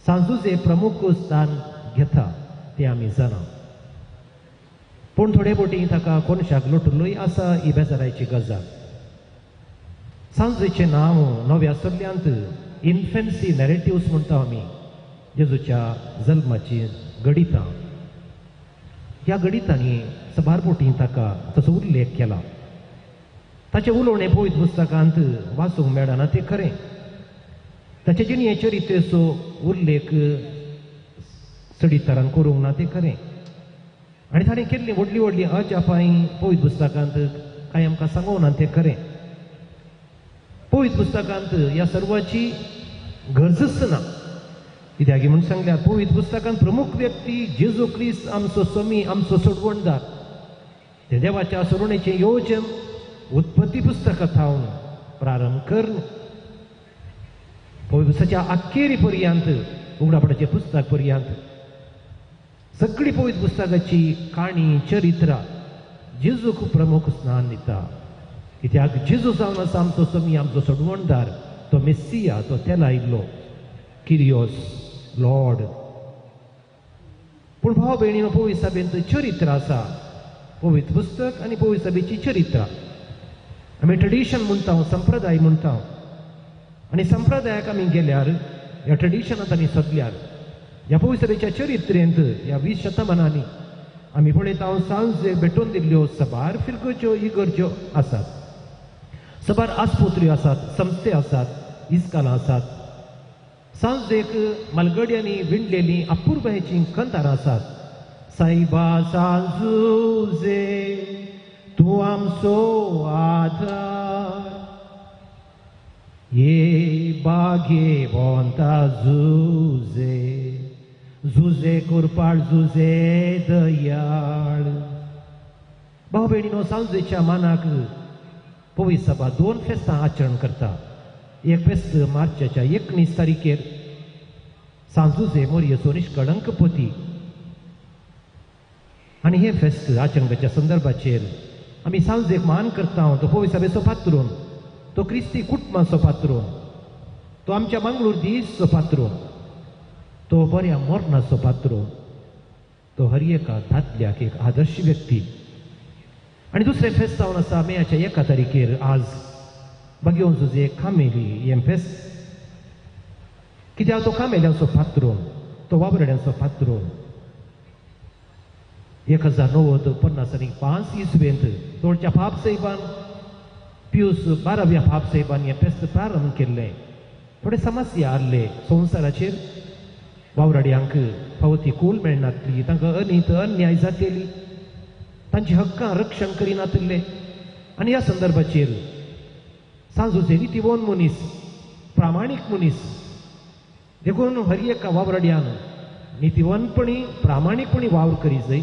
सांजुजे प्रमुख स्थान घेता तें आमी जाणा. पूण थोडे बोटी ताका कोनशाक लोटलोय आसा ही बेजारायची गजाल. सांजेचें नांव नव्या सगल्यांत इन्फेन्सी नॅरेटिव्स म्हणटा आमी, जेजूच्या जल्माची घडितां. ह्या घडितांनी सबार बोटी ताका तसो उल्लेख केला. ताचें उलोवणें पवित्र पुस्तकांत वाचूंक मेळना तें खरें. ताचे जिणें चरित्रेचो उल्लेख चडीतरान करूंक ना तें खरें. आनी ताणें केल्लीं व्हडलीं व्हडलीं अजापांय पवित्र पुस्तकांत कांय आमकां सांगूंक ना तें खरें. पवित्र पुस्तकांत ह्या सर्वाची गरजच ना. कित्याक म्हूण सांगल्यार पवित्र पुस्तकांत प्रमुख व्यक्ती जेजू क्रिस्त आमचो स्वामी, आमचो सोडवणदार. ते देवाच्या सोडवणेचें योजन उत्पत्ती पुस्तकां थावन प्रारंभ करून पवित्र पुस्तकाच्या अखेरी पर्यंत, उगडापणाचें पुस्तक पर्यंत सगळी पवित्र पुस्तकाची काणी चरित्रा जेजूक प्रमुख स्नान दिता. कित्याक जेजू जावन आसा आमचो स्वामी, आमचो सोडवणदार, तो मेस्सिया, तो तेला आयिल्लो किरियोस लॉर्ड. पूण भाव भयणीनो, पवित्र सभेंत चरित्र आसा. पवित्र पुस्तक आनी पवित्र सभेची चरित्रा आमी ट्रेडिशन म्हणटा, संप्रदाय म्हणटा. आनी संप्रदायाक आमी गेल्यार, ह्या ट्रेडिशनांत आमी सोदल्यार, ह्या पवित्र सभेच्या चरित्रेंत ह्या 20 शतमानांनी आमी पळयता सांजे भेटोवन दिल्ल्यो सबार फिरगच्यो इगर्ज्यो आसात, सबार आस्पोत्र्यो आसात, संस्थे आसात, इस्कालां आसात. सांजेक मालगड्यांनी विणलेलीं अपुरबायेचीं कंतारां आसात. सायबा सांजुजे तूं आमचो आधार, ये बागे बोंता जुजे, जुजे कुरपाळ जुजे दयाळ. भाव भयणीनो, सांजेच्या मानाक पवित्र सभा 2 फेस्तां आचरण करता. एक फेस्त मार्चाच्या 19 तारखेर सांजुजे मोरयेचो निष्कळंक पती. आनी हें फेस्त आचरण करच्या संदर्भाचेर आमी सांजेक मान करता. तो पवित्र सभेचो पात्रोन, तो क्रिस्ती कुटुंबाचो पात्रोन, तो आमच्या मंगळूर दीसचो पात्रोन, तो बऱ्या मरणाचो पात्रोन, तो हर एका दादल्याक एक आदर्श व्यक्ती. आनी दुसरें फेस्त जावन आसा मेयाच्या 1 तारखेर आज बागेवन जुजे कामेली हें फेस्त. कित्याक तो कामेल्यांचो पात्रोन, तो वावरड्यांचो पात्रोन. 1955 इसवेंत तोडच्या पाप साहेबान, पियूस 12व्या पाप साहेबान हें फेस्त प्रारंभ केल्लें. थोडे समस्या आसले संवसाराचेर, वावराड्यांक फावो ती कूल मेळनासली, तांकां अनीत अन्याय जातेली, तांची हक्कां रक्षण करिनातिल्ले. आनी ह्या संदर्भाचेर सांजुजे नितीवन मनीस, प्रामाणीक मनीस, देखून हर एका वावराड्यान नितीवनपणी प्रामाणीकपणी वावर करी जाय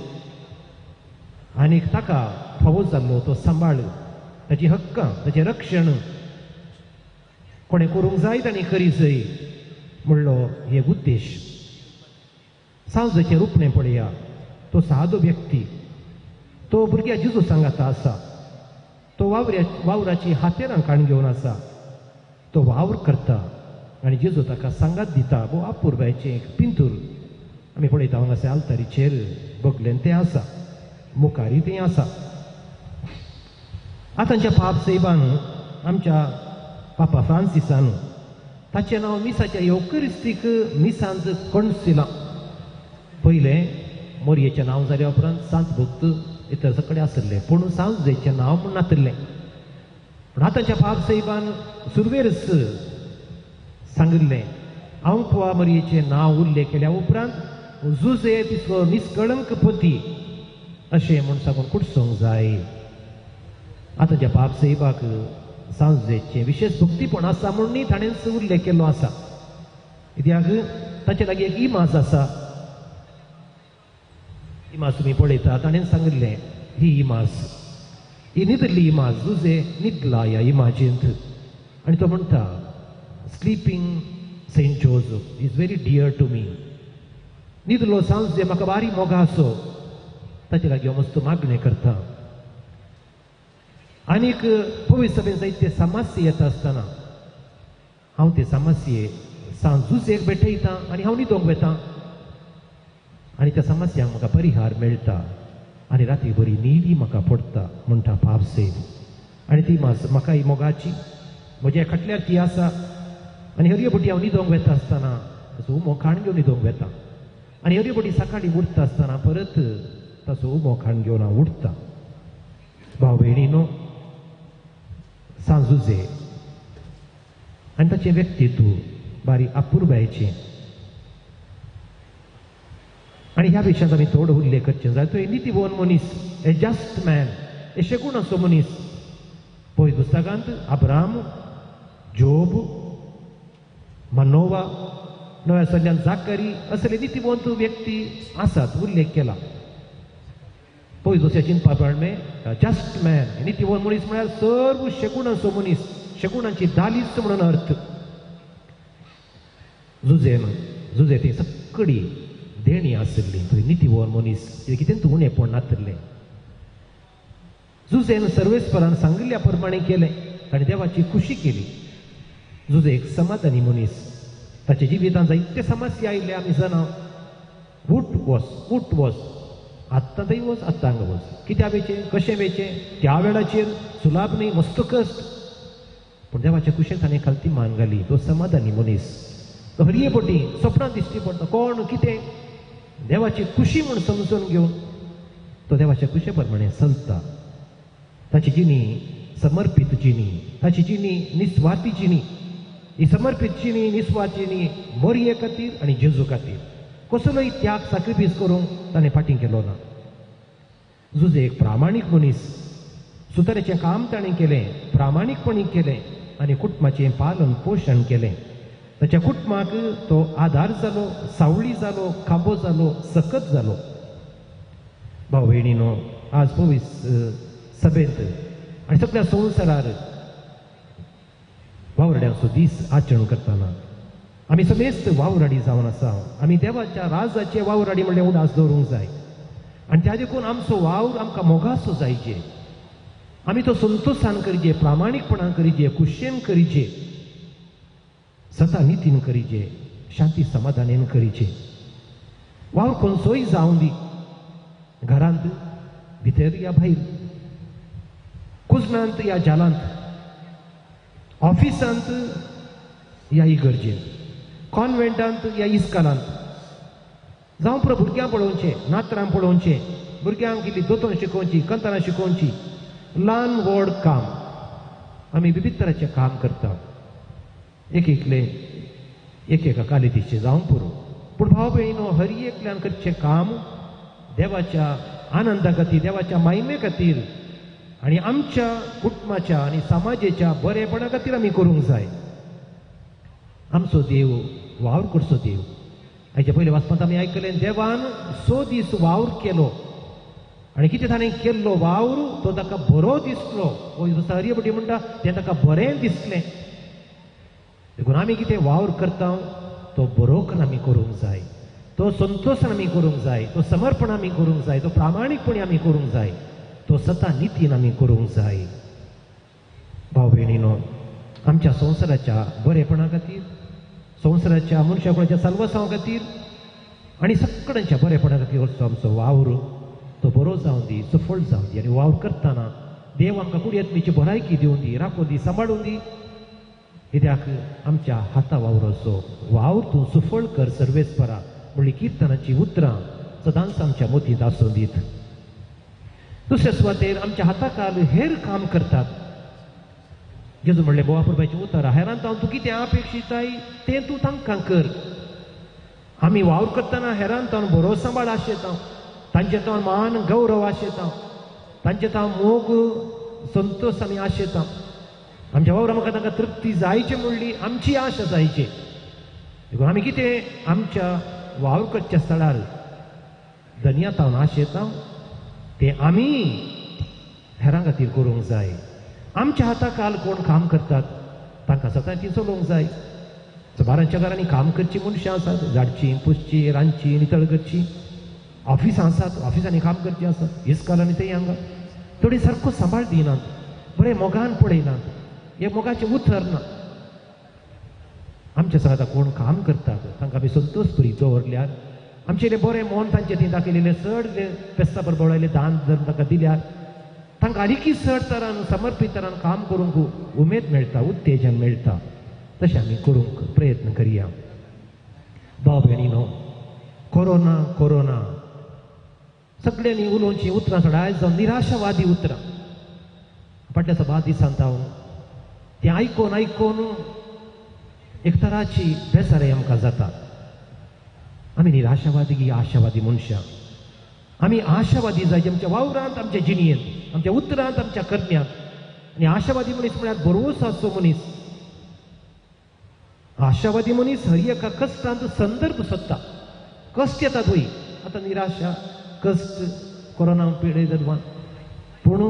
आनी ताका फावो जाल्लो तो सांबाळ, ताची हक्कां, ताचें रक्षण कोणें करूंक जाय ताणें करी जाय म्हणलो हे उद्देश. सांजेचें रुपणें पळया, तो सादो व्यक्ती, तो भुरग्या जेजू सांगाता आसा, तो वावराची हातेरां काण घेवन आसा, तो वावर करता आनी जेजू ताका सांगात दिता. भोव अपुरबायेचें एक पिंतूर आमी पळयता हांगासर आल्तारीचेर बगलेन तें आसा, मुखारी तें आसा. आतांच्या पाप साहेबान, आमच्या पापा फ्रांसिसान ताचें नांव मिसाच्या येवकरिस्तीक मिसांत कणसिलां. पयलें मोरयेचें नांव जाल्या उपरांत सांत भक्त इतर सगळे आसले, पूण सांजेचें नांव म्हूण नातिल्लें. पूण आतांच्या पाप साहेबान सुरवेरच सांगिल्लें, हांव पुवा मरयेचें नांव उल्लेख केल्या उपरांत जुजे तिसरो निष्कळंक पती अशें म्हूण सांगून कुटसूंक जाय. आतांच्या पाप साहेबाक सांजेचें विशेष भक्तीपण आसा म्हणून ताणेंच उल्लेख केल्लो आसा. कित्याक ताचे लागीं एक इमाज आसा. इमाज तुमी पळयता, ताणें सांगिल्लें ही इमाज, ही न्हिदली इमाज, जुजे न्हिदला ह्या इमाजींत. आनी तो म्हणटा, sleeping Saint Joseph is very dear to me. न्हिदलो सांजे म्हाका बारी मोगा आसो, ताचे लागीं हांव मस्त मागणें करता. आनीक पवित्र सभेन जायते समस्या येता आसतना हांव ते समस्ये सांजुजेक भेटयता आनी हांव न्हिदोंक वता आनी त्या समस्यांक म्हाका परिहार मेळटा आनी राती बरी न्हीद म्हाका पडटा म्हणटा पाप साहेब. आनी ती म्हाका ही मोगाची म्हज्या खाटल्यार ती आसा आनी हरये पटी हांव न्हिदोंक वता आसतना असो उमो खाण घेवन न्हिदोंक वता आनी हरये पटी सकाळीं उठता आसतना परत ताचो उमो खाण घेवन हांव उठता. भाव भयणीनो, सांजुजे आनी ताचें व्यक्तित्व बारी अपुरबायेचें आनी ह्या विशयांत आमी थोडो उल्लेख करचें जाय. तो एक नितीवन मनीस, ए जस्ट मॅन, ए शेगुणाचो मनीस. पयस पुस्तकांत अब्राम, जोब, मनोवा, नव्या सल्ल्यान जाकरी असले नितीवंत व्यक्ती आसात उल्लेख केला. पयस दुसऱ्या चिंतपा प्रमाणे जस्ट मॅन, नितीवंत मनीस म्हळ्यार सर्व शेगुणाचो मनीस, शेगुणांची दालीच म्हणून अर्थ. जुजेन जुजे ती सगळी देणी आशिल्ली, थंय नितीवंत मनीस, कितें उणेपण नातिल्लें. जुजेन सर्वेस्परान सांगिल्ल्या प्रमाणे केलें, ताणें देवाची खुशी केली. जुजे एक समाधानी मनीस, ताच्या जिवितांत जायते समस्या आयिल्ले आमी जाणा. उठ वस, उठ वस, आत्तां थंय वच, आत्तां हांगा वच, कित्याक वेचें, कशें वेचें, त्या वेळाचेर सुलाभ न्ही, मस्त कश्ट. पूण देवाच्या कुशेक ताणें खालती मान घाली. तो समाधानी मनीस, तो हरये पटी सपनां दिश्टी पडटा, कोण कितें देवाची खुशी म्हूण समजून घेवन तो देवाच्या खुशे प्रमाणे चलता. ताची जिणी समर्पीत जिणी, ताची जिणी निस्वार्थी जिणी. ही समर्पीत जिणी, निस्वार्थी जिणी मोरये खातीर आनी जेजू खातीर कसलोय त्याग साक्रिफीस करूंक ताणें फाटीं केलो ना. जुजे एक प्रामाणीक मनीस, सुताराचें काम ताणें केलें, प्रामाणीकपणी केलें आनी कुटुंबाचें पालन पोशण केलें. ताच्या कुटुंबाक तो आदार जालो, सावळी जालो, खांबो जालो, सकत जालो. भाव भयणीनो, आज पवीस सभेंत आनी सगळ्या संवसारार वावराड्यांचो दीस आचरण करतना आमी समेस्त वावराडी जावन आसा. आमी देवाच्या राजाचे वावराडी म्हणलें उडास दवरूंक जाय आनी त्या देखून आमचो वावर आमकां मोगाचो जायचे. आमी तो संतोशान करचे, प्रामाणीकपणान करचे, खुशयेन करचे, सता नितीन करचे, शांती समाधानेन करचे. वावर खंयचोय जावं दी, घरांत भितर या भायर, कुजनांत या जालांत, ऑफिसांत या इगर्जेंत, कॉन्वेंटांत या इस्कालांत, जावं पुरो भुरग्यांक पळोवचें, नातरांक पळोवचें, भुरग्यांक इल्ली दोतोन शिकोवची, कंतारां शिकोवची, ल्हान व्हड काम आमी विविध तरांचें काम करता. एक एकले एक एका कालितीचें जावं पुरो, पूण भाव भयणीनो, हर एकल्यान करचें काम देवाच्या आनंदा खातीर, देवाच्या माहिमे खातीर आनी आमच्या कुटुंबाच्या आनी समाजेच्या बरेपणा खातीर आमी करूंक जाय. आमचो देव वावर करचो देव. हाच्या पयले वाचपांत आमी आयकलें, देवान 6 दीस वावर केलो आनी कितें ताणें केल्लो वावर तो ताका बरो दिसलो. हरयपटी म्हणटा तें ताका बरें दिसलें. देखून आमी कितें वावर करता तो बरोकर आमी करूंक जाय, तो संतोशान आमी करूंक जाय, तो समर्पण आमी करूंक जाय, तो प्रामाणीकपणी आमी करूंक जाय, तो सता नितीन आमी करूंक जाय. भाव भयणीनो, आमच्या संवसाराच्या बरेपणा खातीर, संवसाराच्या मनशाकुळाच्या साल्वासांव खातीर आनी सगळ्यांच्या बरेपणा खातीर आमचो वावर तो बरो जावं दी, सफळ जावं दी. आनी वावर करतना देव आमकां कुडयत्मीची भलायकी दिवं दी, राखूं दी, सांबाळूं दी. कित्याक आमच्या हाता वावराचो वावर तूं सफळ कर सर्वेस्परा म्हणली किर्तनाची उतरां सदांच आमच्या मतींत आसूं दीत. दुसऱ्या सुवातेर आमच्या हाताखाल हेर काम करतात. जेजू म्हणलें, बोवा पुरबायचीं उतरां, हेरांत हांव तूं कितें अपेक्षिताय तें तूं तांकां कर. आमी वावर करतना हेरांत हांव बरो सांबाळ आशेता, तांचे तावन मान गौरव आशेता, तांचे तावन मोग संतोष आमी आशेता. आमच्या वावरा म्हाका तांकां तृप्ती जायची म्हणली आमची आशा जायची. देखून आमी कितें आमच्या वावर करच्या स्थळार धनया तावन आशेता तें आमी हेरां खातीर करूंक जाय. आमच्या हाताखाल कोण काम करतात तांकां सदांच चलोवंक जाय. बारांच्या घरांनी काम करची मनशां आसात, झाडची, पुसची, रांदची, नितळ करची. ऑफिसां आसात, ऑफिसांनी काम करचीं आसात, इस्कालांनी थंय हांगा थोडी सारको सांबाळ दिनात, बरें मोगान पळयनात, हें मोगाचें उतर ना. आमच्या सांगाता कोण काम करतात तांकां आमी संतोश बरी दवरल्यार, आमचें बरें मन तांचे थंय दाखयलेलें चड पेस्ता बरोबर दान जर तांकां दिल्यार तांकां आनीकय चड तरान समर्पीत तरान काम करूंक उमेद मेळटा, उत्तेजन मेळटा. तशें आमी करूंक प्रयत्न करया. भाव भयणीनो, कोरोना कोरोना सगळ्यांनी उलोवची उतरां चड आयज जावन निराशावादी उतरां फाटल्या सभा दिसांत हांव तें आयकोन आयकोन एक तराची बेजाराय आमकां जाता. आमी निराशावादी की आशावादी मनशां. आमी आशावादी जाय आमच्या वावरांत, आमच्या जिणयेंत, आमच्या उतरांत, आमच्या करण्यांत. आनी आशावादी मनीस म्हळ्यार भरवंसो आसचो मनीस. आशावादी मनीस हर एका कश्टांत संदर्भ सोदता. कश्ट येता थंय, आतां निराशा, कश्ट, कोरोना पिडेत, पूण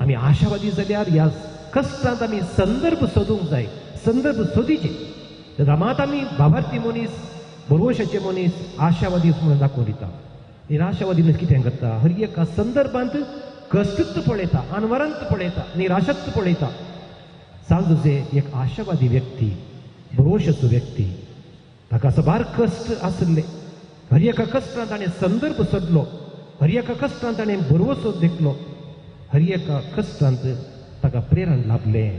आमी आशावादी जाल्यार ह्या कश्टांत आमी संदर्भ सोदूंक जाय, संदर्भ सोदीचे. मात आमी भावार्थी मनीस, भरवंशाचे मनीस, आशावादी म्हणून दाखोवन दिता. निराशावादी मनीस कितें करता? हर एका संदर्भांत कश्टूच पळयता, अनवरांत पळयता, निराशच पळयता. सांजुजे एक आशावादी व्यक्ती, भरवंशाचो व्यक्ती, ताका साबार कश्ट आसले. हर एका कश्टांत ताणें संदर्भ सोदलो, हर एका कश्टांत ताणें भरवंसो देखलो, हर एका कश्टांत ताका प्रेरण लाभलें.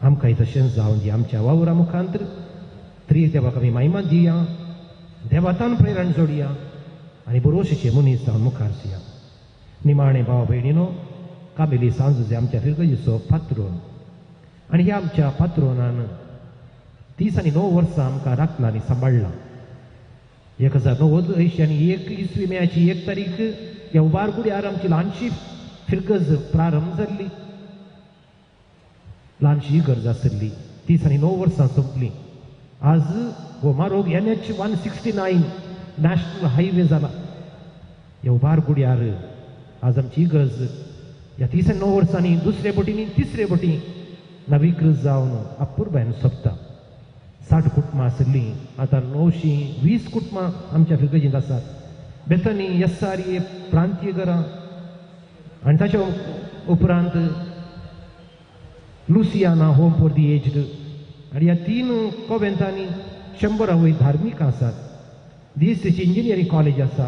आमकांय तशेंच जावन दी. आमच्या वावरा मुखांत त्रिय देवाक आमी महिमा दिया, देवातान प्रेरण जोडया आनी भरवंशाचे मनीस जावन मुखार सुया. निमाणे भाव भयणीनो, कामेली सांजुजे आमच्या फिरगजीचो पात्रोन आनी ह्या आमच्या पात्रोनान 39 वर्सां आमकां राखला आनी सांबाळ्ळा. 1981 इसवी मेयाची 1 तारीख ह्या उबारगुड्यार आमची ल्हानशी फिरगज प्रारंभ जाल्ली. ल्हानशी गरज आसली. 39 वर्सां सोंपली. आज हो मारोग NH 169 national highway जाला. ह्या उबारगुड्यार आज आमची गरज ह्या 39 वर्सांनी दुसरे बोटींनी तिसरे बोटी नवीकृत जावन अपुरबायन सोंपता. 60 कुटुंबां आशिल्लीं, आतां 920 कुटुंबां आमच्या फिरगजींत आसात. बेतनी SRA प्रांतीय घरां आनी ताच्या उपरांत Luciana home for the aged आनी ह्या 3 कोवेंतांनी 100 वयर धार्मीक आसात. DSC engineering college आसा,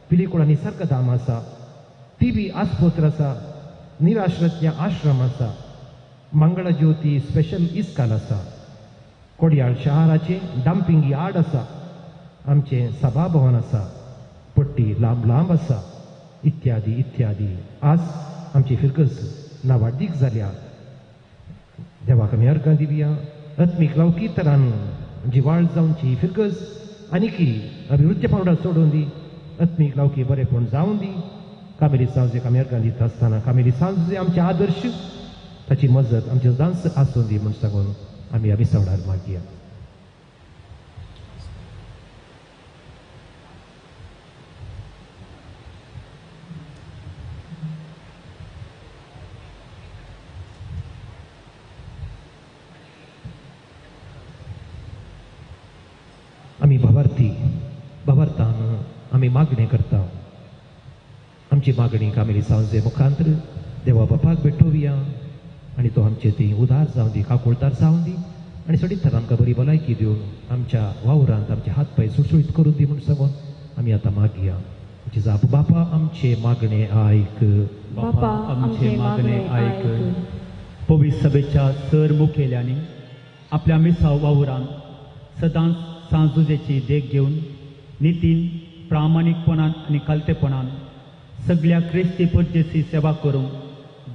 पिलिकोळा निसर्गधाम आसा, TB आस्पत्र आसा, निराश्रत्य आश्रम आसा, मंगळज्योती स्पेशल इस्काल आसा, कोडयाळ शहराचें डम्पिंग यार्ड आसा, आमचें सभाभवन आसा, पट्टी लांब लांब आसा, इत्यादी इत्यादी. आज आमची फिरगज नावाडीक जाल्या. देवाक आमी अर्गां दिवया. आत्मीक लौकीतरान जिवाळ जावची फिरगज आनीकी अभिवृद्धी पावंड्यार सोडून दी. आत्मीक लावकी बरेपण जावन दी. कामेली सांजुजेक आमी अर्गां दिता आसतना कामेली सांजुजे आमचे आदर्श, ताची मजत आमचे सदांच आसूं दी म्हूण सांगून आमी ह्या मिसावडार मागया. आमी भावार्थी भावार्थान आमी मागणें करता. आमची मागणी कामेली सांजे मुखांतर देवा बापाक भेटोवया आनी तो आमचे ती उदार जावं दी, काकुळदार जावं दी आनी सडीत तर आमकां बरी भलायकी दिवन आमच्या वावरांत आमचे हात पांय सुळसुळीत करून दी म्हूण सांगून आमी आतां मागया. आमची जाप बापा आमचे मागणे आयक, बापा आमचे मागणे आयक. पवित्र सभेच्या सर मुखेल्यांनी आपल्या मिसाव वावरांत सदांच सांजुजेची देख घेवन नितीन, प्रामाणीकपणान आनी खालतेपणान सगळ्या क्रिस्ती परदेशी सेवा करूंक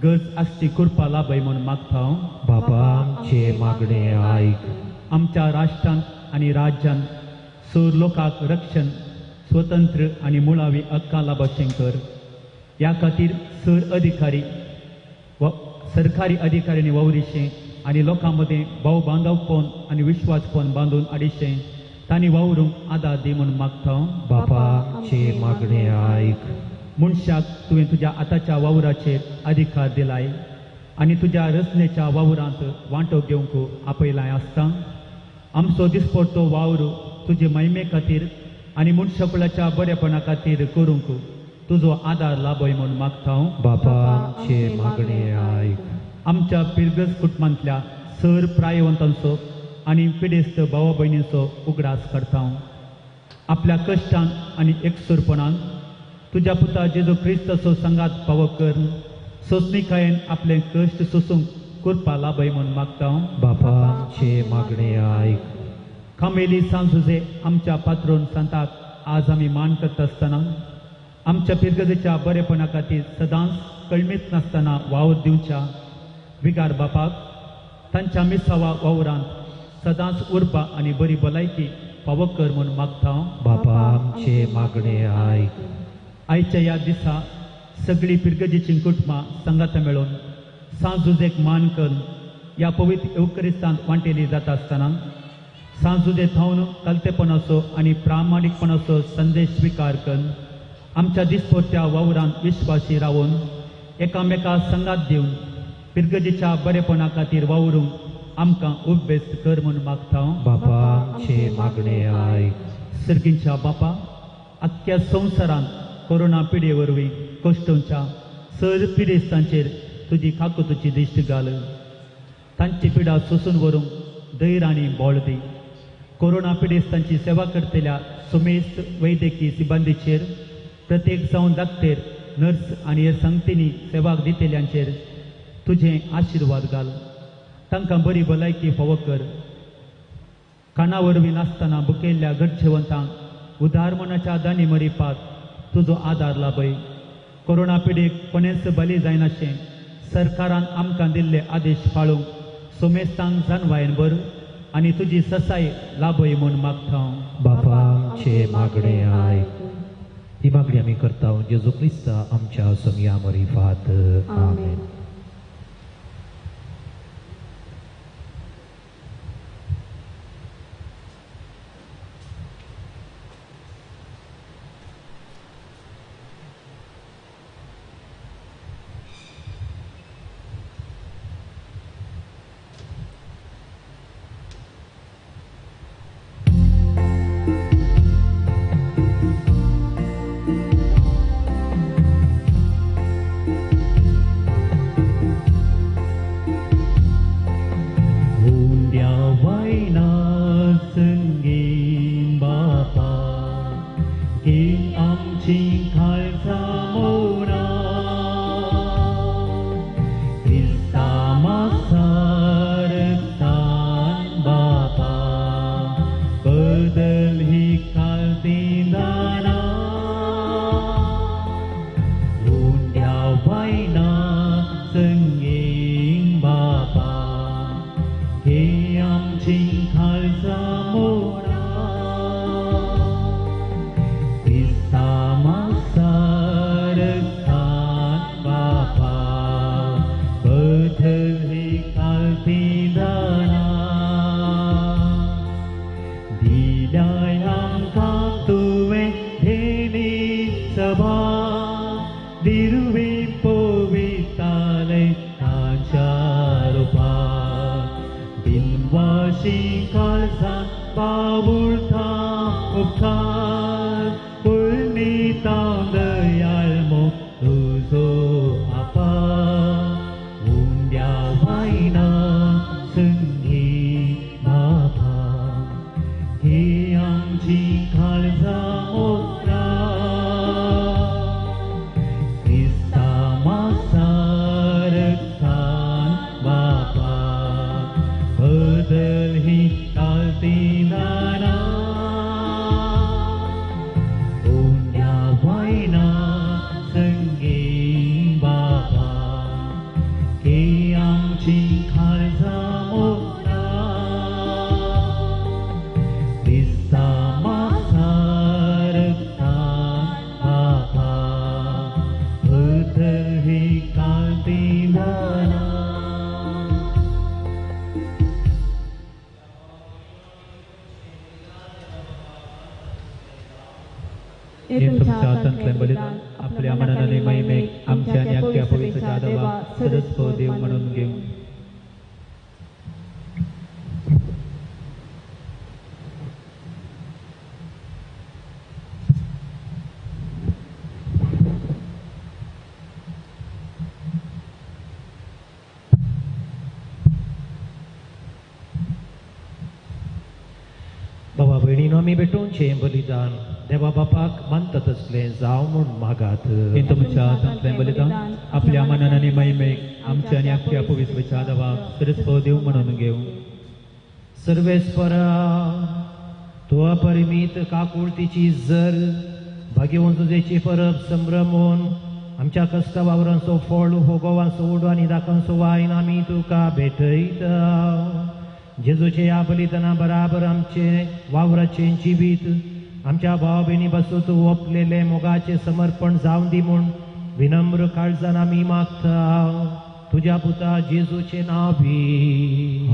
गरज आसची कृपा लाभय म्हूण मागता हांव. बापा आमचे मागणे आयक. आमच्या राष्ट्रांत आनी राज्यांत सर लोकांक रक्षण, स्वतंत्र आनी मुळावी हक्कां लाभाचें कर. ह्या खातीर सर अधिकारी व सरकारी अधिकाऱ्यांनी वावरिशें आनी लोकां मदें भाव बांदवपण आनी विश्वासपण बांदून हाडिशें तांणी वावरूंक आदार दी म्हूण मागता. बापा आमचे मागणे आयक. मनशाक तुवें तुज्या आतांच्या वावराचेर अधिकार दिलाय आनी तुज्या रचनेच्या वावरांत वांटो घेवंक आपयलाय आसता. आमचो दिसपडतो वावर तुजे महिमे खातीर आनी मनशाकुळाच्या बरेपणा खातीर करूंक तुजो आदार लाभय म्हूण मागता. बापा आमचे मागणे आयक. आमच्या पिरगज कुटुंबांतल्या सर प्रायवंतांचो आनी पिडेस्त भावा भयणींचो उगडास करता. आपल्या कश्टान आनी एकसुरपणान तुज्या पुता जेजू क्रिस्ताचो सांगात पावो कर सोंसणीकायेन आपले कश्ट सोसूंक कृपा लाभय म्हूण मागता. बापा आमचे मागणे आयक. कामेली सांजुजे आमच्या पात्रोन सांताक आज आमी मान करता आसतना आमच्या पिरगजेच्या बरेपणा खातीर सदांच कळमीत नासतना वावर दिवच्या विगार बापाक तांच्या मिसावा वावरांत सदांच उर्बा आनी बरी भलायकी फावो कर म्हूण मागता. बापा आमचे मागणे आयक. आयच्या ह्या दिसा सगळीं पिरगजेचीं कुटुंबां सांगाता मेळून सांजुजेक मान करून ह्या पवित्र येवकरिस्तांत वांटेली जाता आसतना सांजुजे थावन कलतेपणाचो आनी प्रामाणीकपणाचो संदेश स्विकार करून आमच्या दिसपट्ट्या वावरांत विश्वासी रावन एकामेका संगात दिवन पिरगजेच्या बरेपणा खातीर वावरूंक आमकां उब्बेस्त कर म्हूण मागता. बापा आमचे मागणे आयक. सर्गींच्या बापा, आख्ख्या संवसारांत कोरोना पिडे वरवीं कश्टोंच्या सर पिडेस्तांचेर तुजी काकुतीची दिश्ट घाल. तांची पिडा सोसून व्हरूंक धैर्य आनी बळ दी. कोरोना पिडेस्तांची सेवा करतल्या सुमेस्त वैद्यकीय सिब्बंदीचेर, प्रत्येक जावन डाक्टर, नर्स आनी हेर संगतींनी सेवाक दितल्यांचेर तुजें आशिर्वाद घाल. तांकां बरी भलायकी फावो कर. काना वरवीं नासतना बुकेल्ल्या गरजेवंतांक उदार मनाच्या दानी मरिपात तुजो आदार लाभय. कोरोना पिडेक कोणेंच बली जायनाशें सरकारान आमकां दिल्ले आदेश पाळूंक सोमेस्तांक जाणवायन भर आनी तुजी ससाय लाभय म्हूण मागता. बापा आमचे मागणे आयक. ही मागणी आमी करता जेजू क्रिस्ता आमच्या सोमया मरिफात. आमेन. बलिदान आपल्या मनाने महिमेक आमच्या आणि आमच्या पवित्र देवा सदस्व देव म्हणून घेऊ. बाबा भयणीनो, आमी भेटोवचें बलिदान देवा बापाक मानता तसलें जावं म्हूण मागात. हे तुमच्या हातांतलें बलिदान आपल्या मनान आनी महिमेक आमच्या आनी आख्या पवित्र देवाक सरस्व देव म्हणून घेऊ. सर्वेस्परा, तूं अपरिमीत काकुळतीची जर भाग्यवंत जुजेची परब संभ्रमून आमच्या कश्ट वावरांचो फळ होगोवांचो उडो आनी दाकांचो वायन आमी तुका भेटयता. जेजूचे ह्या बलिदाना बराबर आमचे वावराचें जिवीत आमच्या भाव भयणी पासून तूं ओंपलेलें मोगाचें समर्पण जावन दी म्हूण विनम्र काळजान आमी मागता तुज्या पुता जेजूचें नांव बी.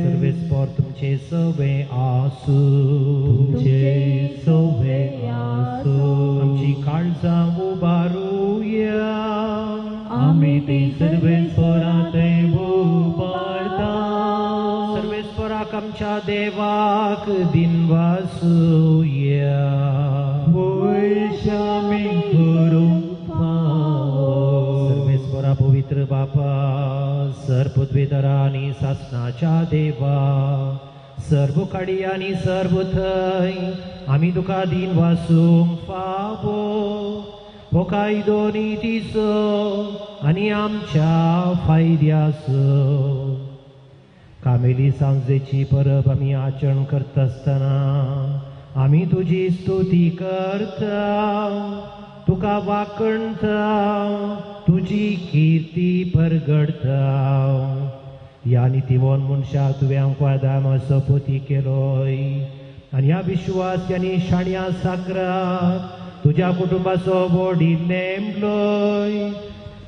सर्वेस्पर तुमचें सवें आसूं. तुमचे सवे आसूं. आमची काळजां उबारुया. आमी ती सर्वेस्परा थंय उबारता. सर्वेस्पराक आमच्या देवाक दिनवासुया. वयश आमी करूंक फावो. सर्वेस्परा पवित्र बापा, सर्व पृथ्वीधरा आनी सासणाच्या देवा, सर्व काडी आनी सर्व थंय आमी तुका दिनवासूंक फावो. हो कायदो नितीचो आनी आमच्या फायद्याचो. कामेली सांजेची परब आमी आचरण करता आसतना आमी तुजी स्तुती करता, तुका वाकणता, तुजी किर्ती परगडता. ह्या नितीवन मनशा तुवें आमकां दामाचो पोती केलोय आनी ह्या विश्वास आनी शाण्या साकराक तुज्या कुटुंबाचो वडील नेमलोय.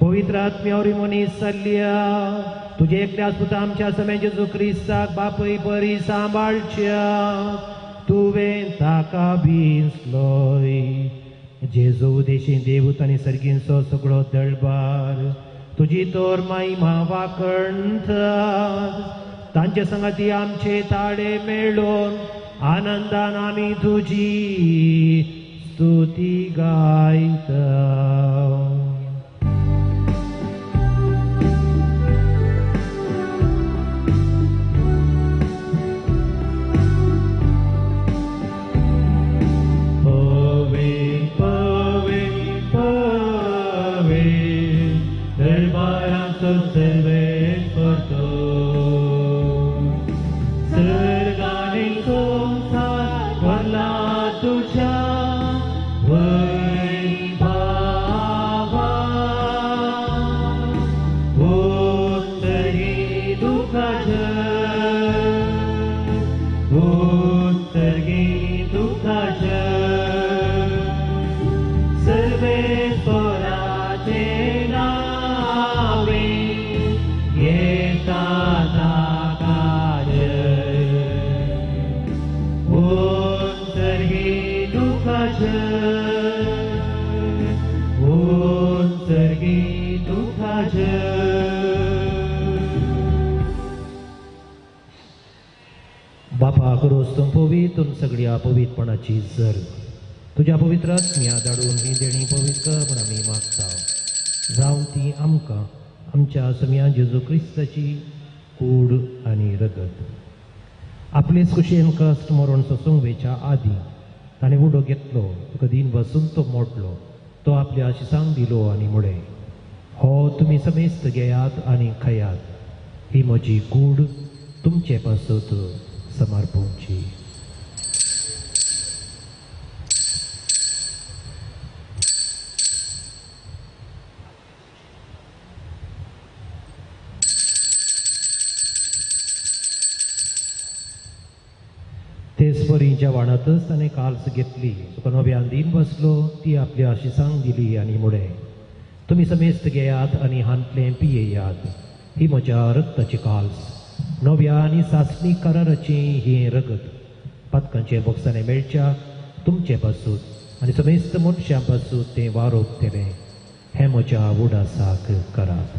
पवित्र आत्म्यावरी मनीस जाल्ल्या तुज्या एकल्याच पुता आमच्या समे जेजू क्रिस्ताक बापूय बरी सांबाळच्या तुवें ताका भिजलोय. जेजू देशी देवूत आनी सर्गींचो सगळो दळबार तुजी तोर महिमा वाकणतात. तांचे संगाती आमचे ताळे मेळोवन आनंदान आमी तुजी स्तुती गायता. बापा करोस तूं पवित्र सगळ्या पवित्रपणाची जर तुज्या पवित्र आत्म्या धाडून ही देणी पवित्र म्हूण आमी मागता. जावं ती आमकां आमच्या सम्या जेजू क्रिस्ताची कूड आनी रगत. आपलेच कुशेन कश्ट मरण सोसूंक वेच्या आदीं ताणें उडो घेतलो, तुका दीन बसून तो मोडलो, तो आपल्या शिसांक दिलो आनी म्हळें, हो तुमी समेस्त घेयात आनी खायात, ही म्हजी कूड तुमचे पासत समर्पणची. तेच परी जेवणातच ताणें काल्स घेतली, तुका नव्यान दीन बसलो, ती आपल्या शिसांक दिली आनी म्हळें, तुमी समेस्त घेयात आनी हांतलें पियेयात, ही म्हज्या रक्ताची काल्स, नव्या आनी सासणी कराराचें हें रगत, पातकांचें बोगसाणें मेळच्या तुमचे पासून आनी समेस्त मनशां पासून तें वारोवतलें, हें म्हज्या उडासाक करात.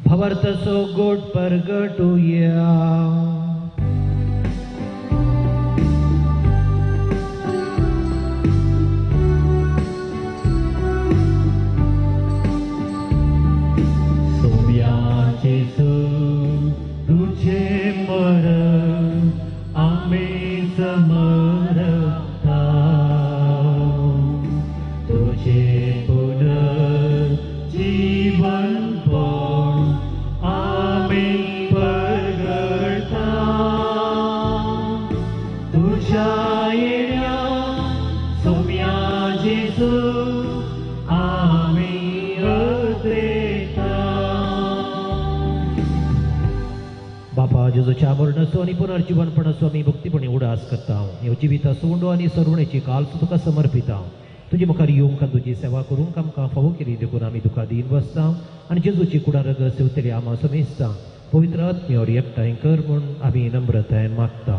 भावार्थाचो गोट परगटुया. सोम्याचे तुझे मरण आम्ही समजता. जेजूच्या मरणाचो आनी पुनर्जीवनपणाचो आमी भक्तीपणी उडास करता. ह्यो जिविता सोंडो आनी सरवणेची काल तुका समर्पिता. तुजे मुखार येवंक आनी तुजी सेवा करूंक आमकां फावो केली देखून आमी तुका दीन बसता आनी जेजूची कुडारग सेवतली आमा समेजता. पवित्र आत्म्योर एकठांय कर म्हूण आमी नम्रतायेन मागता.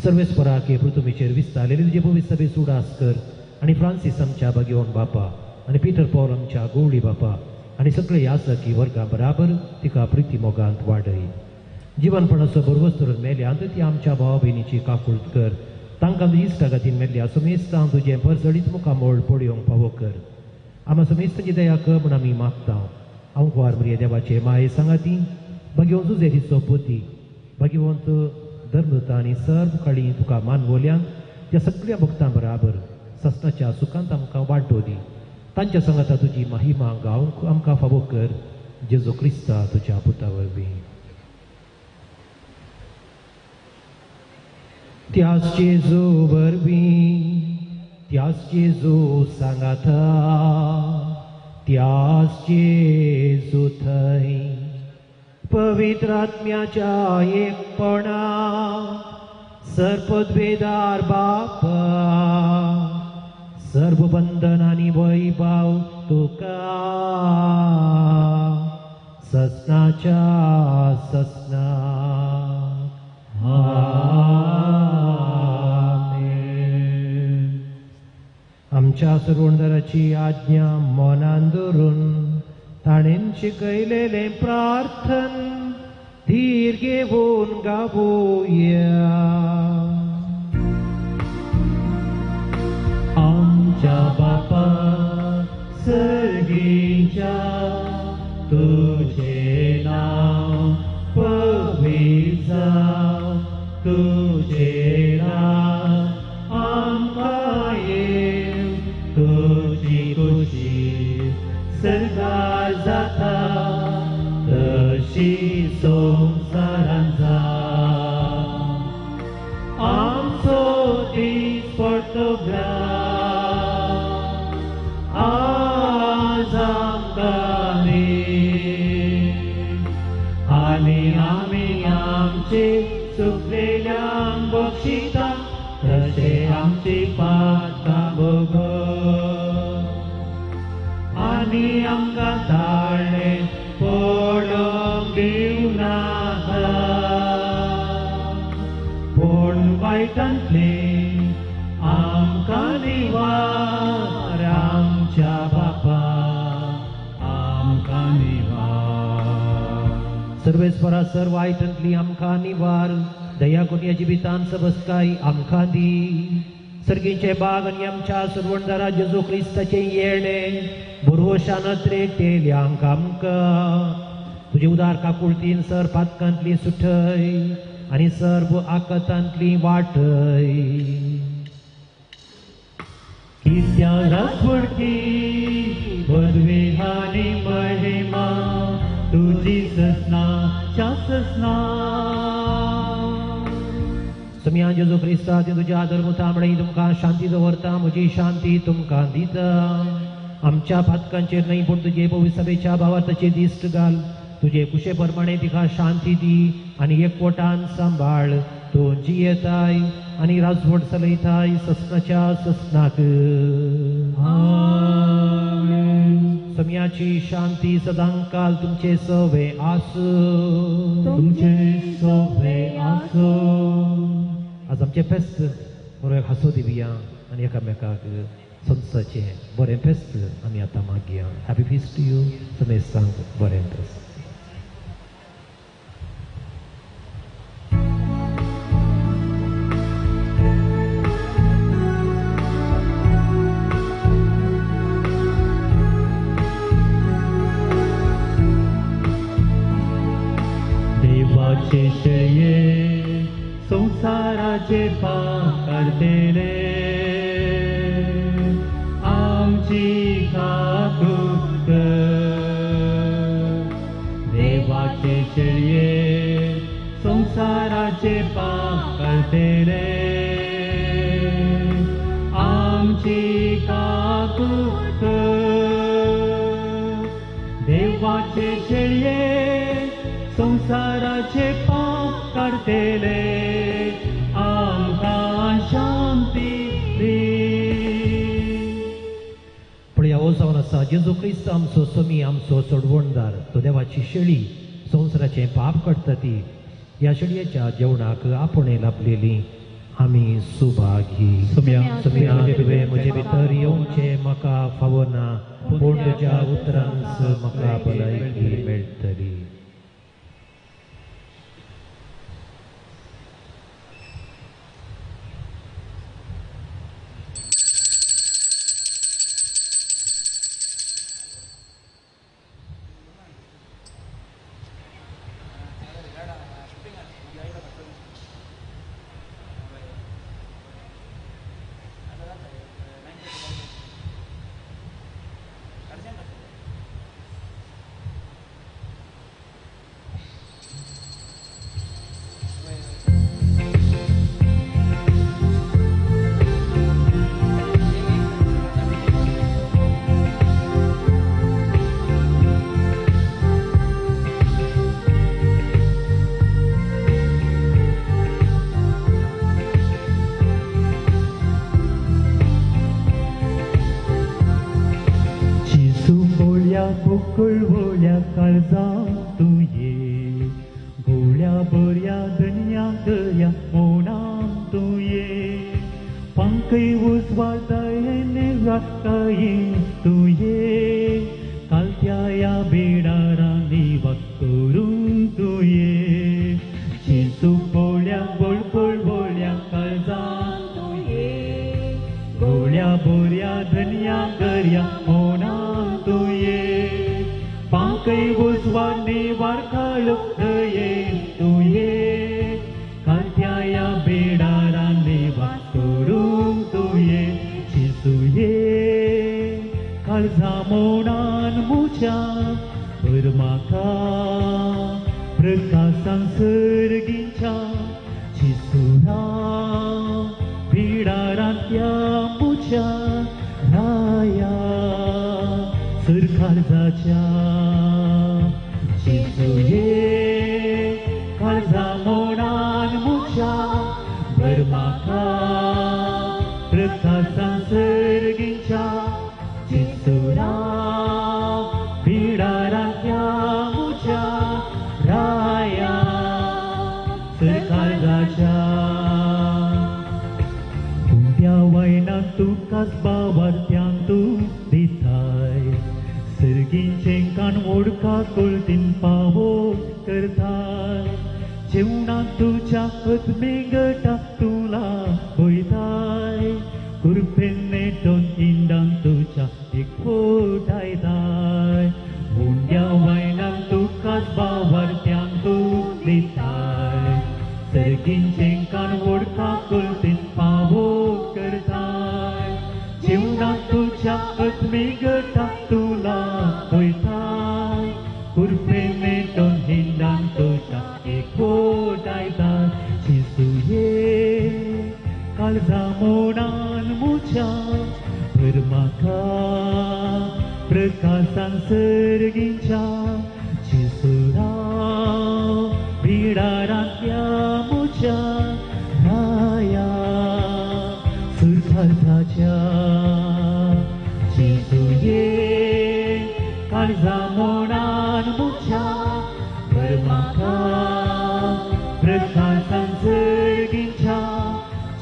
सर्वेस्पराक हे पृथ्वीचेर विस्तारलेली तुजे पवित्र सभेचो उडास कर आनी फ्रांसीस आमच्या भाग्यवान बापा आनी पिटर पॉल आमच्या गवळी बापा आनी सगळे यासकी वर्गा बराबर तिका प्रिती मोगांत वाडय. जिवनपणाचो बरवस धरून मेल्या ती आमच्या भावा भयणीची काकूळत कर. तांकां तुजी इश्टागतीन मेल्ल्या समेस्तां तुजें परजळीत मुखामोळ पळोवंक फावो कर. आमा समेस्तांची दया कर म्हूण आमी मागता. आंकवार मरिया देवाचे माये सांगाती भाग्यवंत जुजेरीचो पती भाग्यवंत धर्मदूता आनी सर्व काळी तुका मानवोल्यांत त्या सगळ्या भक्तां बराबर सस्नाच्या सुखांत आमकां वांटो दी. तांच्या सांगाता तुजी महिमा गावंक आमकां फावो कर. जेजू क्रिस्ता तुज्या पुता वरवीं. त्याच जेजू वरवीं, त्याच जेजू सांगाता, त्याच जेजू थंय पवित्र आत्म्याच्या एकपणा सर्पद्वेदार बापा सर्व बंधन आनी वैभाव तुका ससनाच्या ससना. आमेन. आमच्या सरवणदाराची आज्ञा मनान धरून ताणेन शिकयलेलें प्रार्थन धीर घेवन गावया. आमच्या बापा सर्गीच्या तुझे नाव पवित्र जावं, तुझे राज आमकां येवं, तुजी खुशी सर्गार जाता तशी संवसारांत जावं. आमचो दीस पडतो आज आमकां दी आनी आमी आमचे चुकलेल्यांक बक्षिता तशें आमची पातकां भोगो आनी आमकां ताळें पडोवंक दिवनाका, पूण वायटांतलें आमकां निवार. आमच्या बापा आमकां निवार. सर्वेस्परा सर वायटांतली आमकां निवार. दया करून ह्या जिवितान सबसकाय आमकां दी. सर्गीचे बाग आनी आमच्या सरवणदारा जेजू क्रिस्ताचें येणें भरवशान त्रेटेल्यांक आमकां तुजे उदार काकुळतीन सर पातकांतली सुठय आनी सर्व आकतांतली वाटय. कित्या राजवडकी पदवी आनी महिमा तुजी ससनाच्या ससना. समिया जेजू क्रिस्ता तुज्या धर्मतामणे तुमकां शांती दवरता, म्हजी शांती तुमकां दिता. आमच्या पातकांचेर न्हय पूण तुजे पवित्र सभेच्या भावार्थाचेर दिश्ट घाल. तुजे कुशे प्रमाणे तिका शांती दी आनी एकवटान सांबाळ. तूं जियेताय आनी राजवट चलयताय ससनाच्या ससनाक. आमेन. सम्याची शांती सदांकाल तुमचे सवे आसूं. तुमचे सवे आसूं. आज आमचें फेस्त बरो एक हांसो दिवया आनी एकामेकाक संस्थाचें बरें फेस्त आमी आतां मागया. Happy feast to you. समेस्तांक बरें फेस्त. देवाचे शेळये संवसाराचे पाप काडटले आमची काकूट कर. देवाचे शेळये संवसाराचे पाप काडटले आमची काकूट कर. देवाचे शेळये संवसाराचे पाप जातेले आमकां शांती दी. पळया हो जावन आसा जेजू क्रिस्त आमचो समी, आमचो सोडवणदार. तो देवाची शेळी संवसाराचें पाप काडटा ती. ह्या शेळयेच्या जेवणाक आपोवणें लाभलेली आमी सुभागी. सोम्या सोम्या तुवें म्हजे भितर येवचें म्हाका फावना, पूण तुज्या उतरांच म्हाका भलायकी मेळटली. पोकळवळ्या काळजा तूं ये, गोळ्या बऱ्या धनया दर्या मोनान तूं ये, पांकय उजवाडायेन राखतायेन तूं ये, कालत्या ह्या बेडारांनी वाक करूंक तूं ये. जेजू बोळ्या बोळकोळवळ्या काळजा तूं ये, गोळ्या बऱ्या धनया दर्या मोनान तूं ये, पांकय उजवाडे वारकाळ दयेन तूं ये, कालत्या ह्या बेडारांनी वाक करूंक तूं ये. जेजू ये काळजा मोनान म्हज्या, भर म्हाका प्रकाशान सर्गीच्या. जेजू राव बिडारांतल्या म्हज्या राया सरकाळजाच्या. जेजू ये काळजा मोनान म्हज्या, भर म्हाका प्रकाशान सर्गीच्या. जेजू राव बिडारांतल्या म्हज्या राया सरकाळजाच्या. उंड्या वयनान तुकाच बावार्त्यान तूं दिताय, सर्गींचें कान ओडका कुळतीन पावो करताय, जेवणाक तुज्या आत्मेगटा तुला वयताय, कुरपेन नेटोन इंडान तुज्या एकवटायताय. उंड्या वयनान तुकाच बावार्त्यान तूं दिताय, सर्गींचें कान ओडका कुळतीन पावो करताय, जेवणाक तुज्या आत्मेगटा तुला वयताय, कुरपेन नेटोन हिंडान तुज्या एकवटायताय. जेजू ये काळजा मोनान म्हज्या, भर म्हाका प्रकाशान सर्गीच्या. जेजू राव बिडारांतल्या म्हज्या राया सुरकाळजाच्या. जेजू ये काळजा मोनान म्हज्या, भर म्हाका प्रकाशान सर्गीच्या.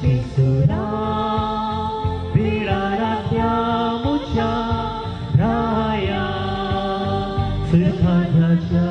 जेजू राव बिडारांतल्या म्हज्या राया सुरकाळजाच्या.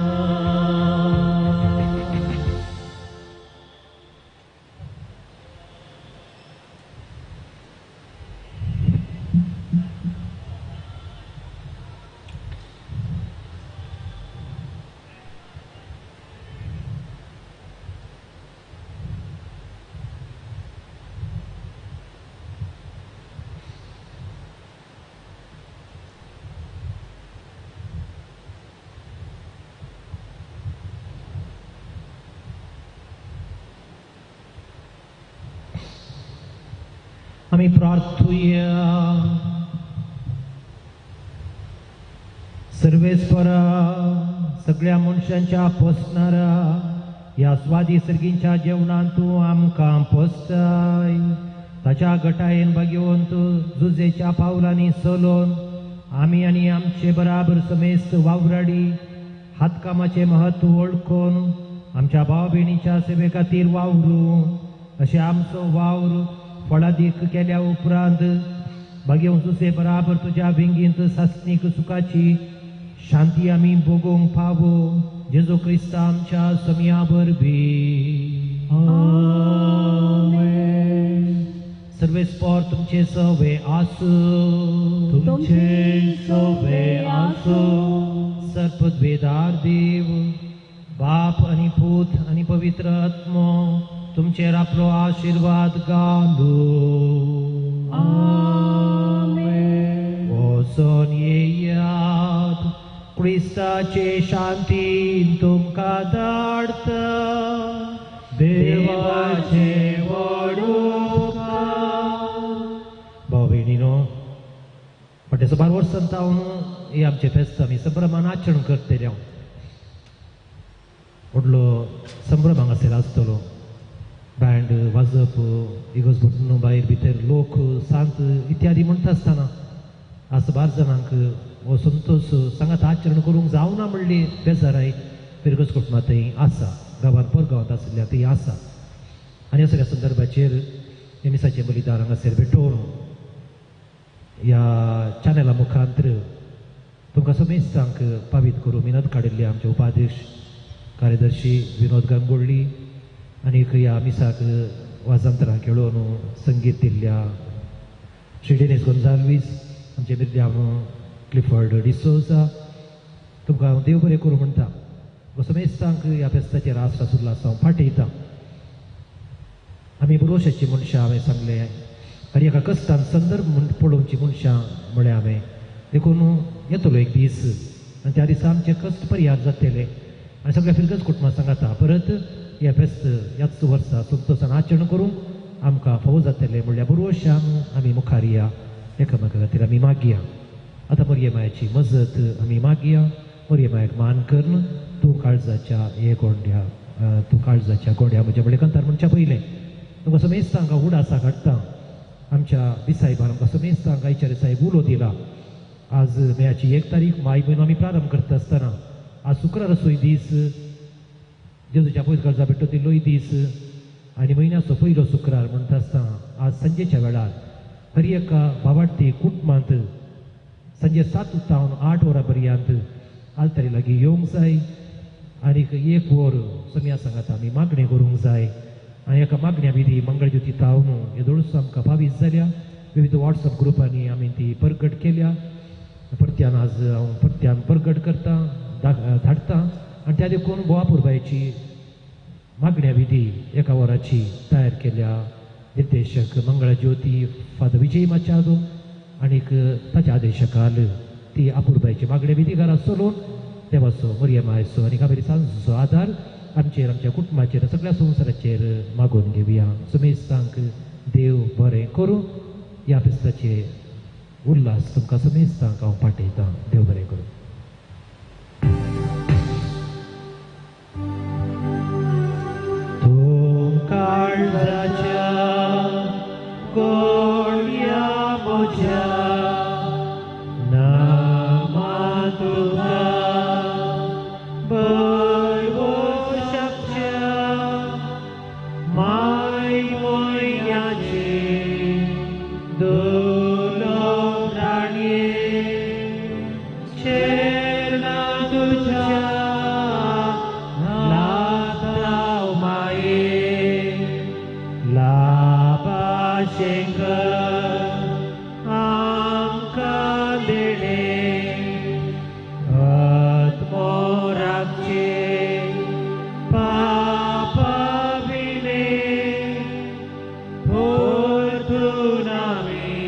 आमी प्रार्थुया. सर्वेस्परा सगळ्या मनशांच्या पोसणारा ह्या स्वादी सर्गींच्या जेवणान तूं आमकां पोसताय. ताच्या गटायेन बागेवन जुजेच्या पावलांनी चलोवन आमी आनी आमचे बराबर समेस्त वावराडी हातकामाचें म्हत्व वळखून आमच्या भाव भयणीच्या सेवे खातीर वावरूं. अशें आमचो वावर फळादीक केल्या उपरांत बागेवन जुजे बराबर तुज्या वेंगेंत सासणीक सुखाची शांती आमी भोगोवंक पावो. जेजू क्रिस्ता आमच्या समया वरवीं. सर्वेस्पोर तुमचे सवे आसूं. तुमचे सवे आसूं. सर्पद्वेदार देव बाप आनी पूत आनी पवित्र आत्मो तुमचेर आपलो आशिर्वाद घालूं. आमेन. वचोन येयात, क्रिस्ताचे शांतीन तुमकां धाडटा. देवाचे व्हड उपकार. भाव भयणीनो, फाटल्या सुमार वर्सां जावन हे आमचें फेस्त आमी संभ्रमान आचरण करतले. हांव व्हडलो संभ्रम हांगासर आसतलो. बँड वाजप, इगर्ज भरून भायर भितर लोक सांत इत्यादी म्हणटा आसतना आज सुमार जाणांक हो संतोश सांगात आचरण करूंक जावना म्हणली बेजाराय फिरगज कुटुंबां थंय आसा, गांवांत परगांवांत आशिल्ल्या थंय आसा. आनी असल्या संदर्भाचेर हे मिसाचें बलिदान हांगासर भेटोवन ह्या चॅनला मुखांतर तुमकां समेस्तांक पावीत करूं मिनत काडिल्ली आमचे उपाध्यक्ष कार्यदर्शी विनोद गांगोळ्ळी आनी ह्या मिसाक वाजंतरां खेळोवन संगीत दिल्ल्या श्री डेनीस गोन्जाल्वीस, आमचे मिर्द्याम क्लिफर्ड डिसोजा, तुमकां हांव देव बरें करूं म्हणटा. समेस्तांक ह्या फेस्ताचेर आस उल्हास हांव पाठयतां. आमी बरोवशाची मनशां हांवें सांगलें आनी एका कश्टान संदर्भ म्हूण पळोवची मनशां म्हळें हांवें. देखून येतलो एक दीस आनी त्या दिसा आमचे कश्ट परिहार जातले आनी सगळ्या फिरगज कुटुंबां सांगाता परत ह्या फेस्त ह्याच वर्सा संतोशान आचरण करूंक आमकां फावो जातलें म्हणल्यार बरोवशान आमी मुखार या. एकामेका खातीर आमी मागया. आतां मरये मायाची मजत आमी मागया. मरये मायाक मान करून तूं काळजाच्या हे गोंड्या, तूं काळजाच्या गोंड्या म्हज्या म्हणलें कंतार म्हणच्या पयलें तुमकां समेस्तांक उडासा काडटा. आमच्या बिसायबान आमकां समेस्तांक आयचार्य साहेब उलो दिला. आज मेयाची 1 तारीख माय म्हयनो आमी प्रारंभ करता आसतना आज शुक्रार दीस, जेजूच्या पयस गरजा भेटो दिल्लोय दीस आनी म्हयन्याचो पयलो शुक्रार म्हणटा आसतना आज सांजेच्या वेळार हर एका भावार्थी कुटुंबांत सांजे 7 जावन 8 वरां पर्यंत आलतरी लागीं येवंक जाय आनीक 1 वर समया सांगात आमी मागणें करूंक जाय. आनी एका मागण्या विधी मंगळज्योती तावन येदोळसो आमकां पावीस जाल्या. विविध वॉट्सएप ग्रुपांनी आमी ती परगट केल्या. परत्यान आज हांव परत्यान परगट करता, धाडटा आनी त्या देखून गोवा पुरबायची मागण्या विधी 1 वराची तयार केल्या. निर्देशक मंगळज्योती फादर विजय माचादो आनीक ताच्या आदेशकाल ती अपुरबायची मागण्या विधी घरा चलोवन देवाचो मरियम आयचो आनी काबेरी सांजचो आदार आमचेर, आमच्या कुटुंबाचेर, सगळ्या संवसाराचेर मागून घेवया. समेस्तांक देव बरें करूं. ह्या फेस्ताचे उल्हास तुमकां समेस्तांक हांव पाठयतां. देव बरें करूं. तूं काळजाच्या गोंड्या म्हज्या नामा तुका बरवो शकच्या माय मोय्याचे दुलो राणये चेरना तुझ्या लाताव माये लाभाशेंकर आमकां देणे आत्मोराचे पापा विणे परतून आमी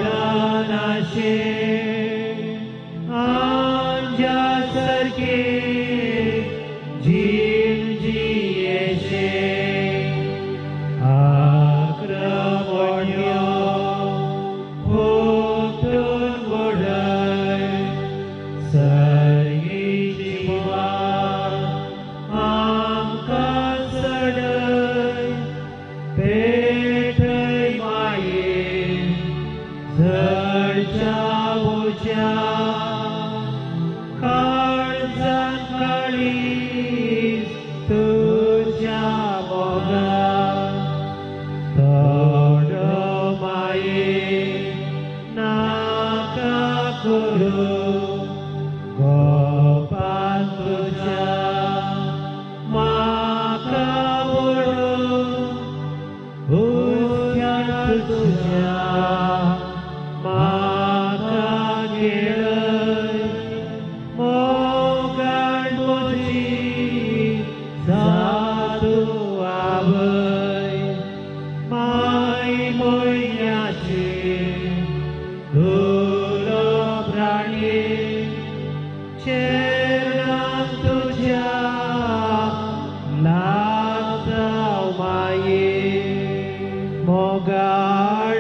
पडनाशे आमच्या सारके जीण जियेशे. आग्रह तुज्या मोगान थोडो माये नाका करूं गोपान तुज्या म्हाका व्हरून हुस्क्यान तुज्या म्हाका खेळय मोगान म्हजी जातू आवय माय म्हयन्याची धुलो प्राणी चेरणां तुज्या लागता माये मोगाळ.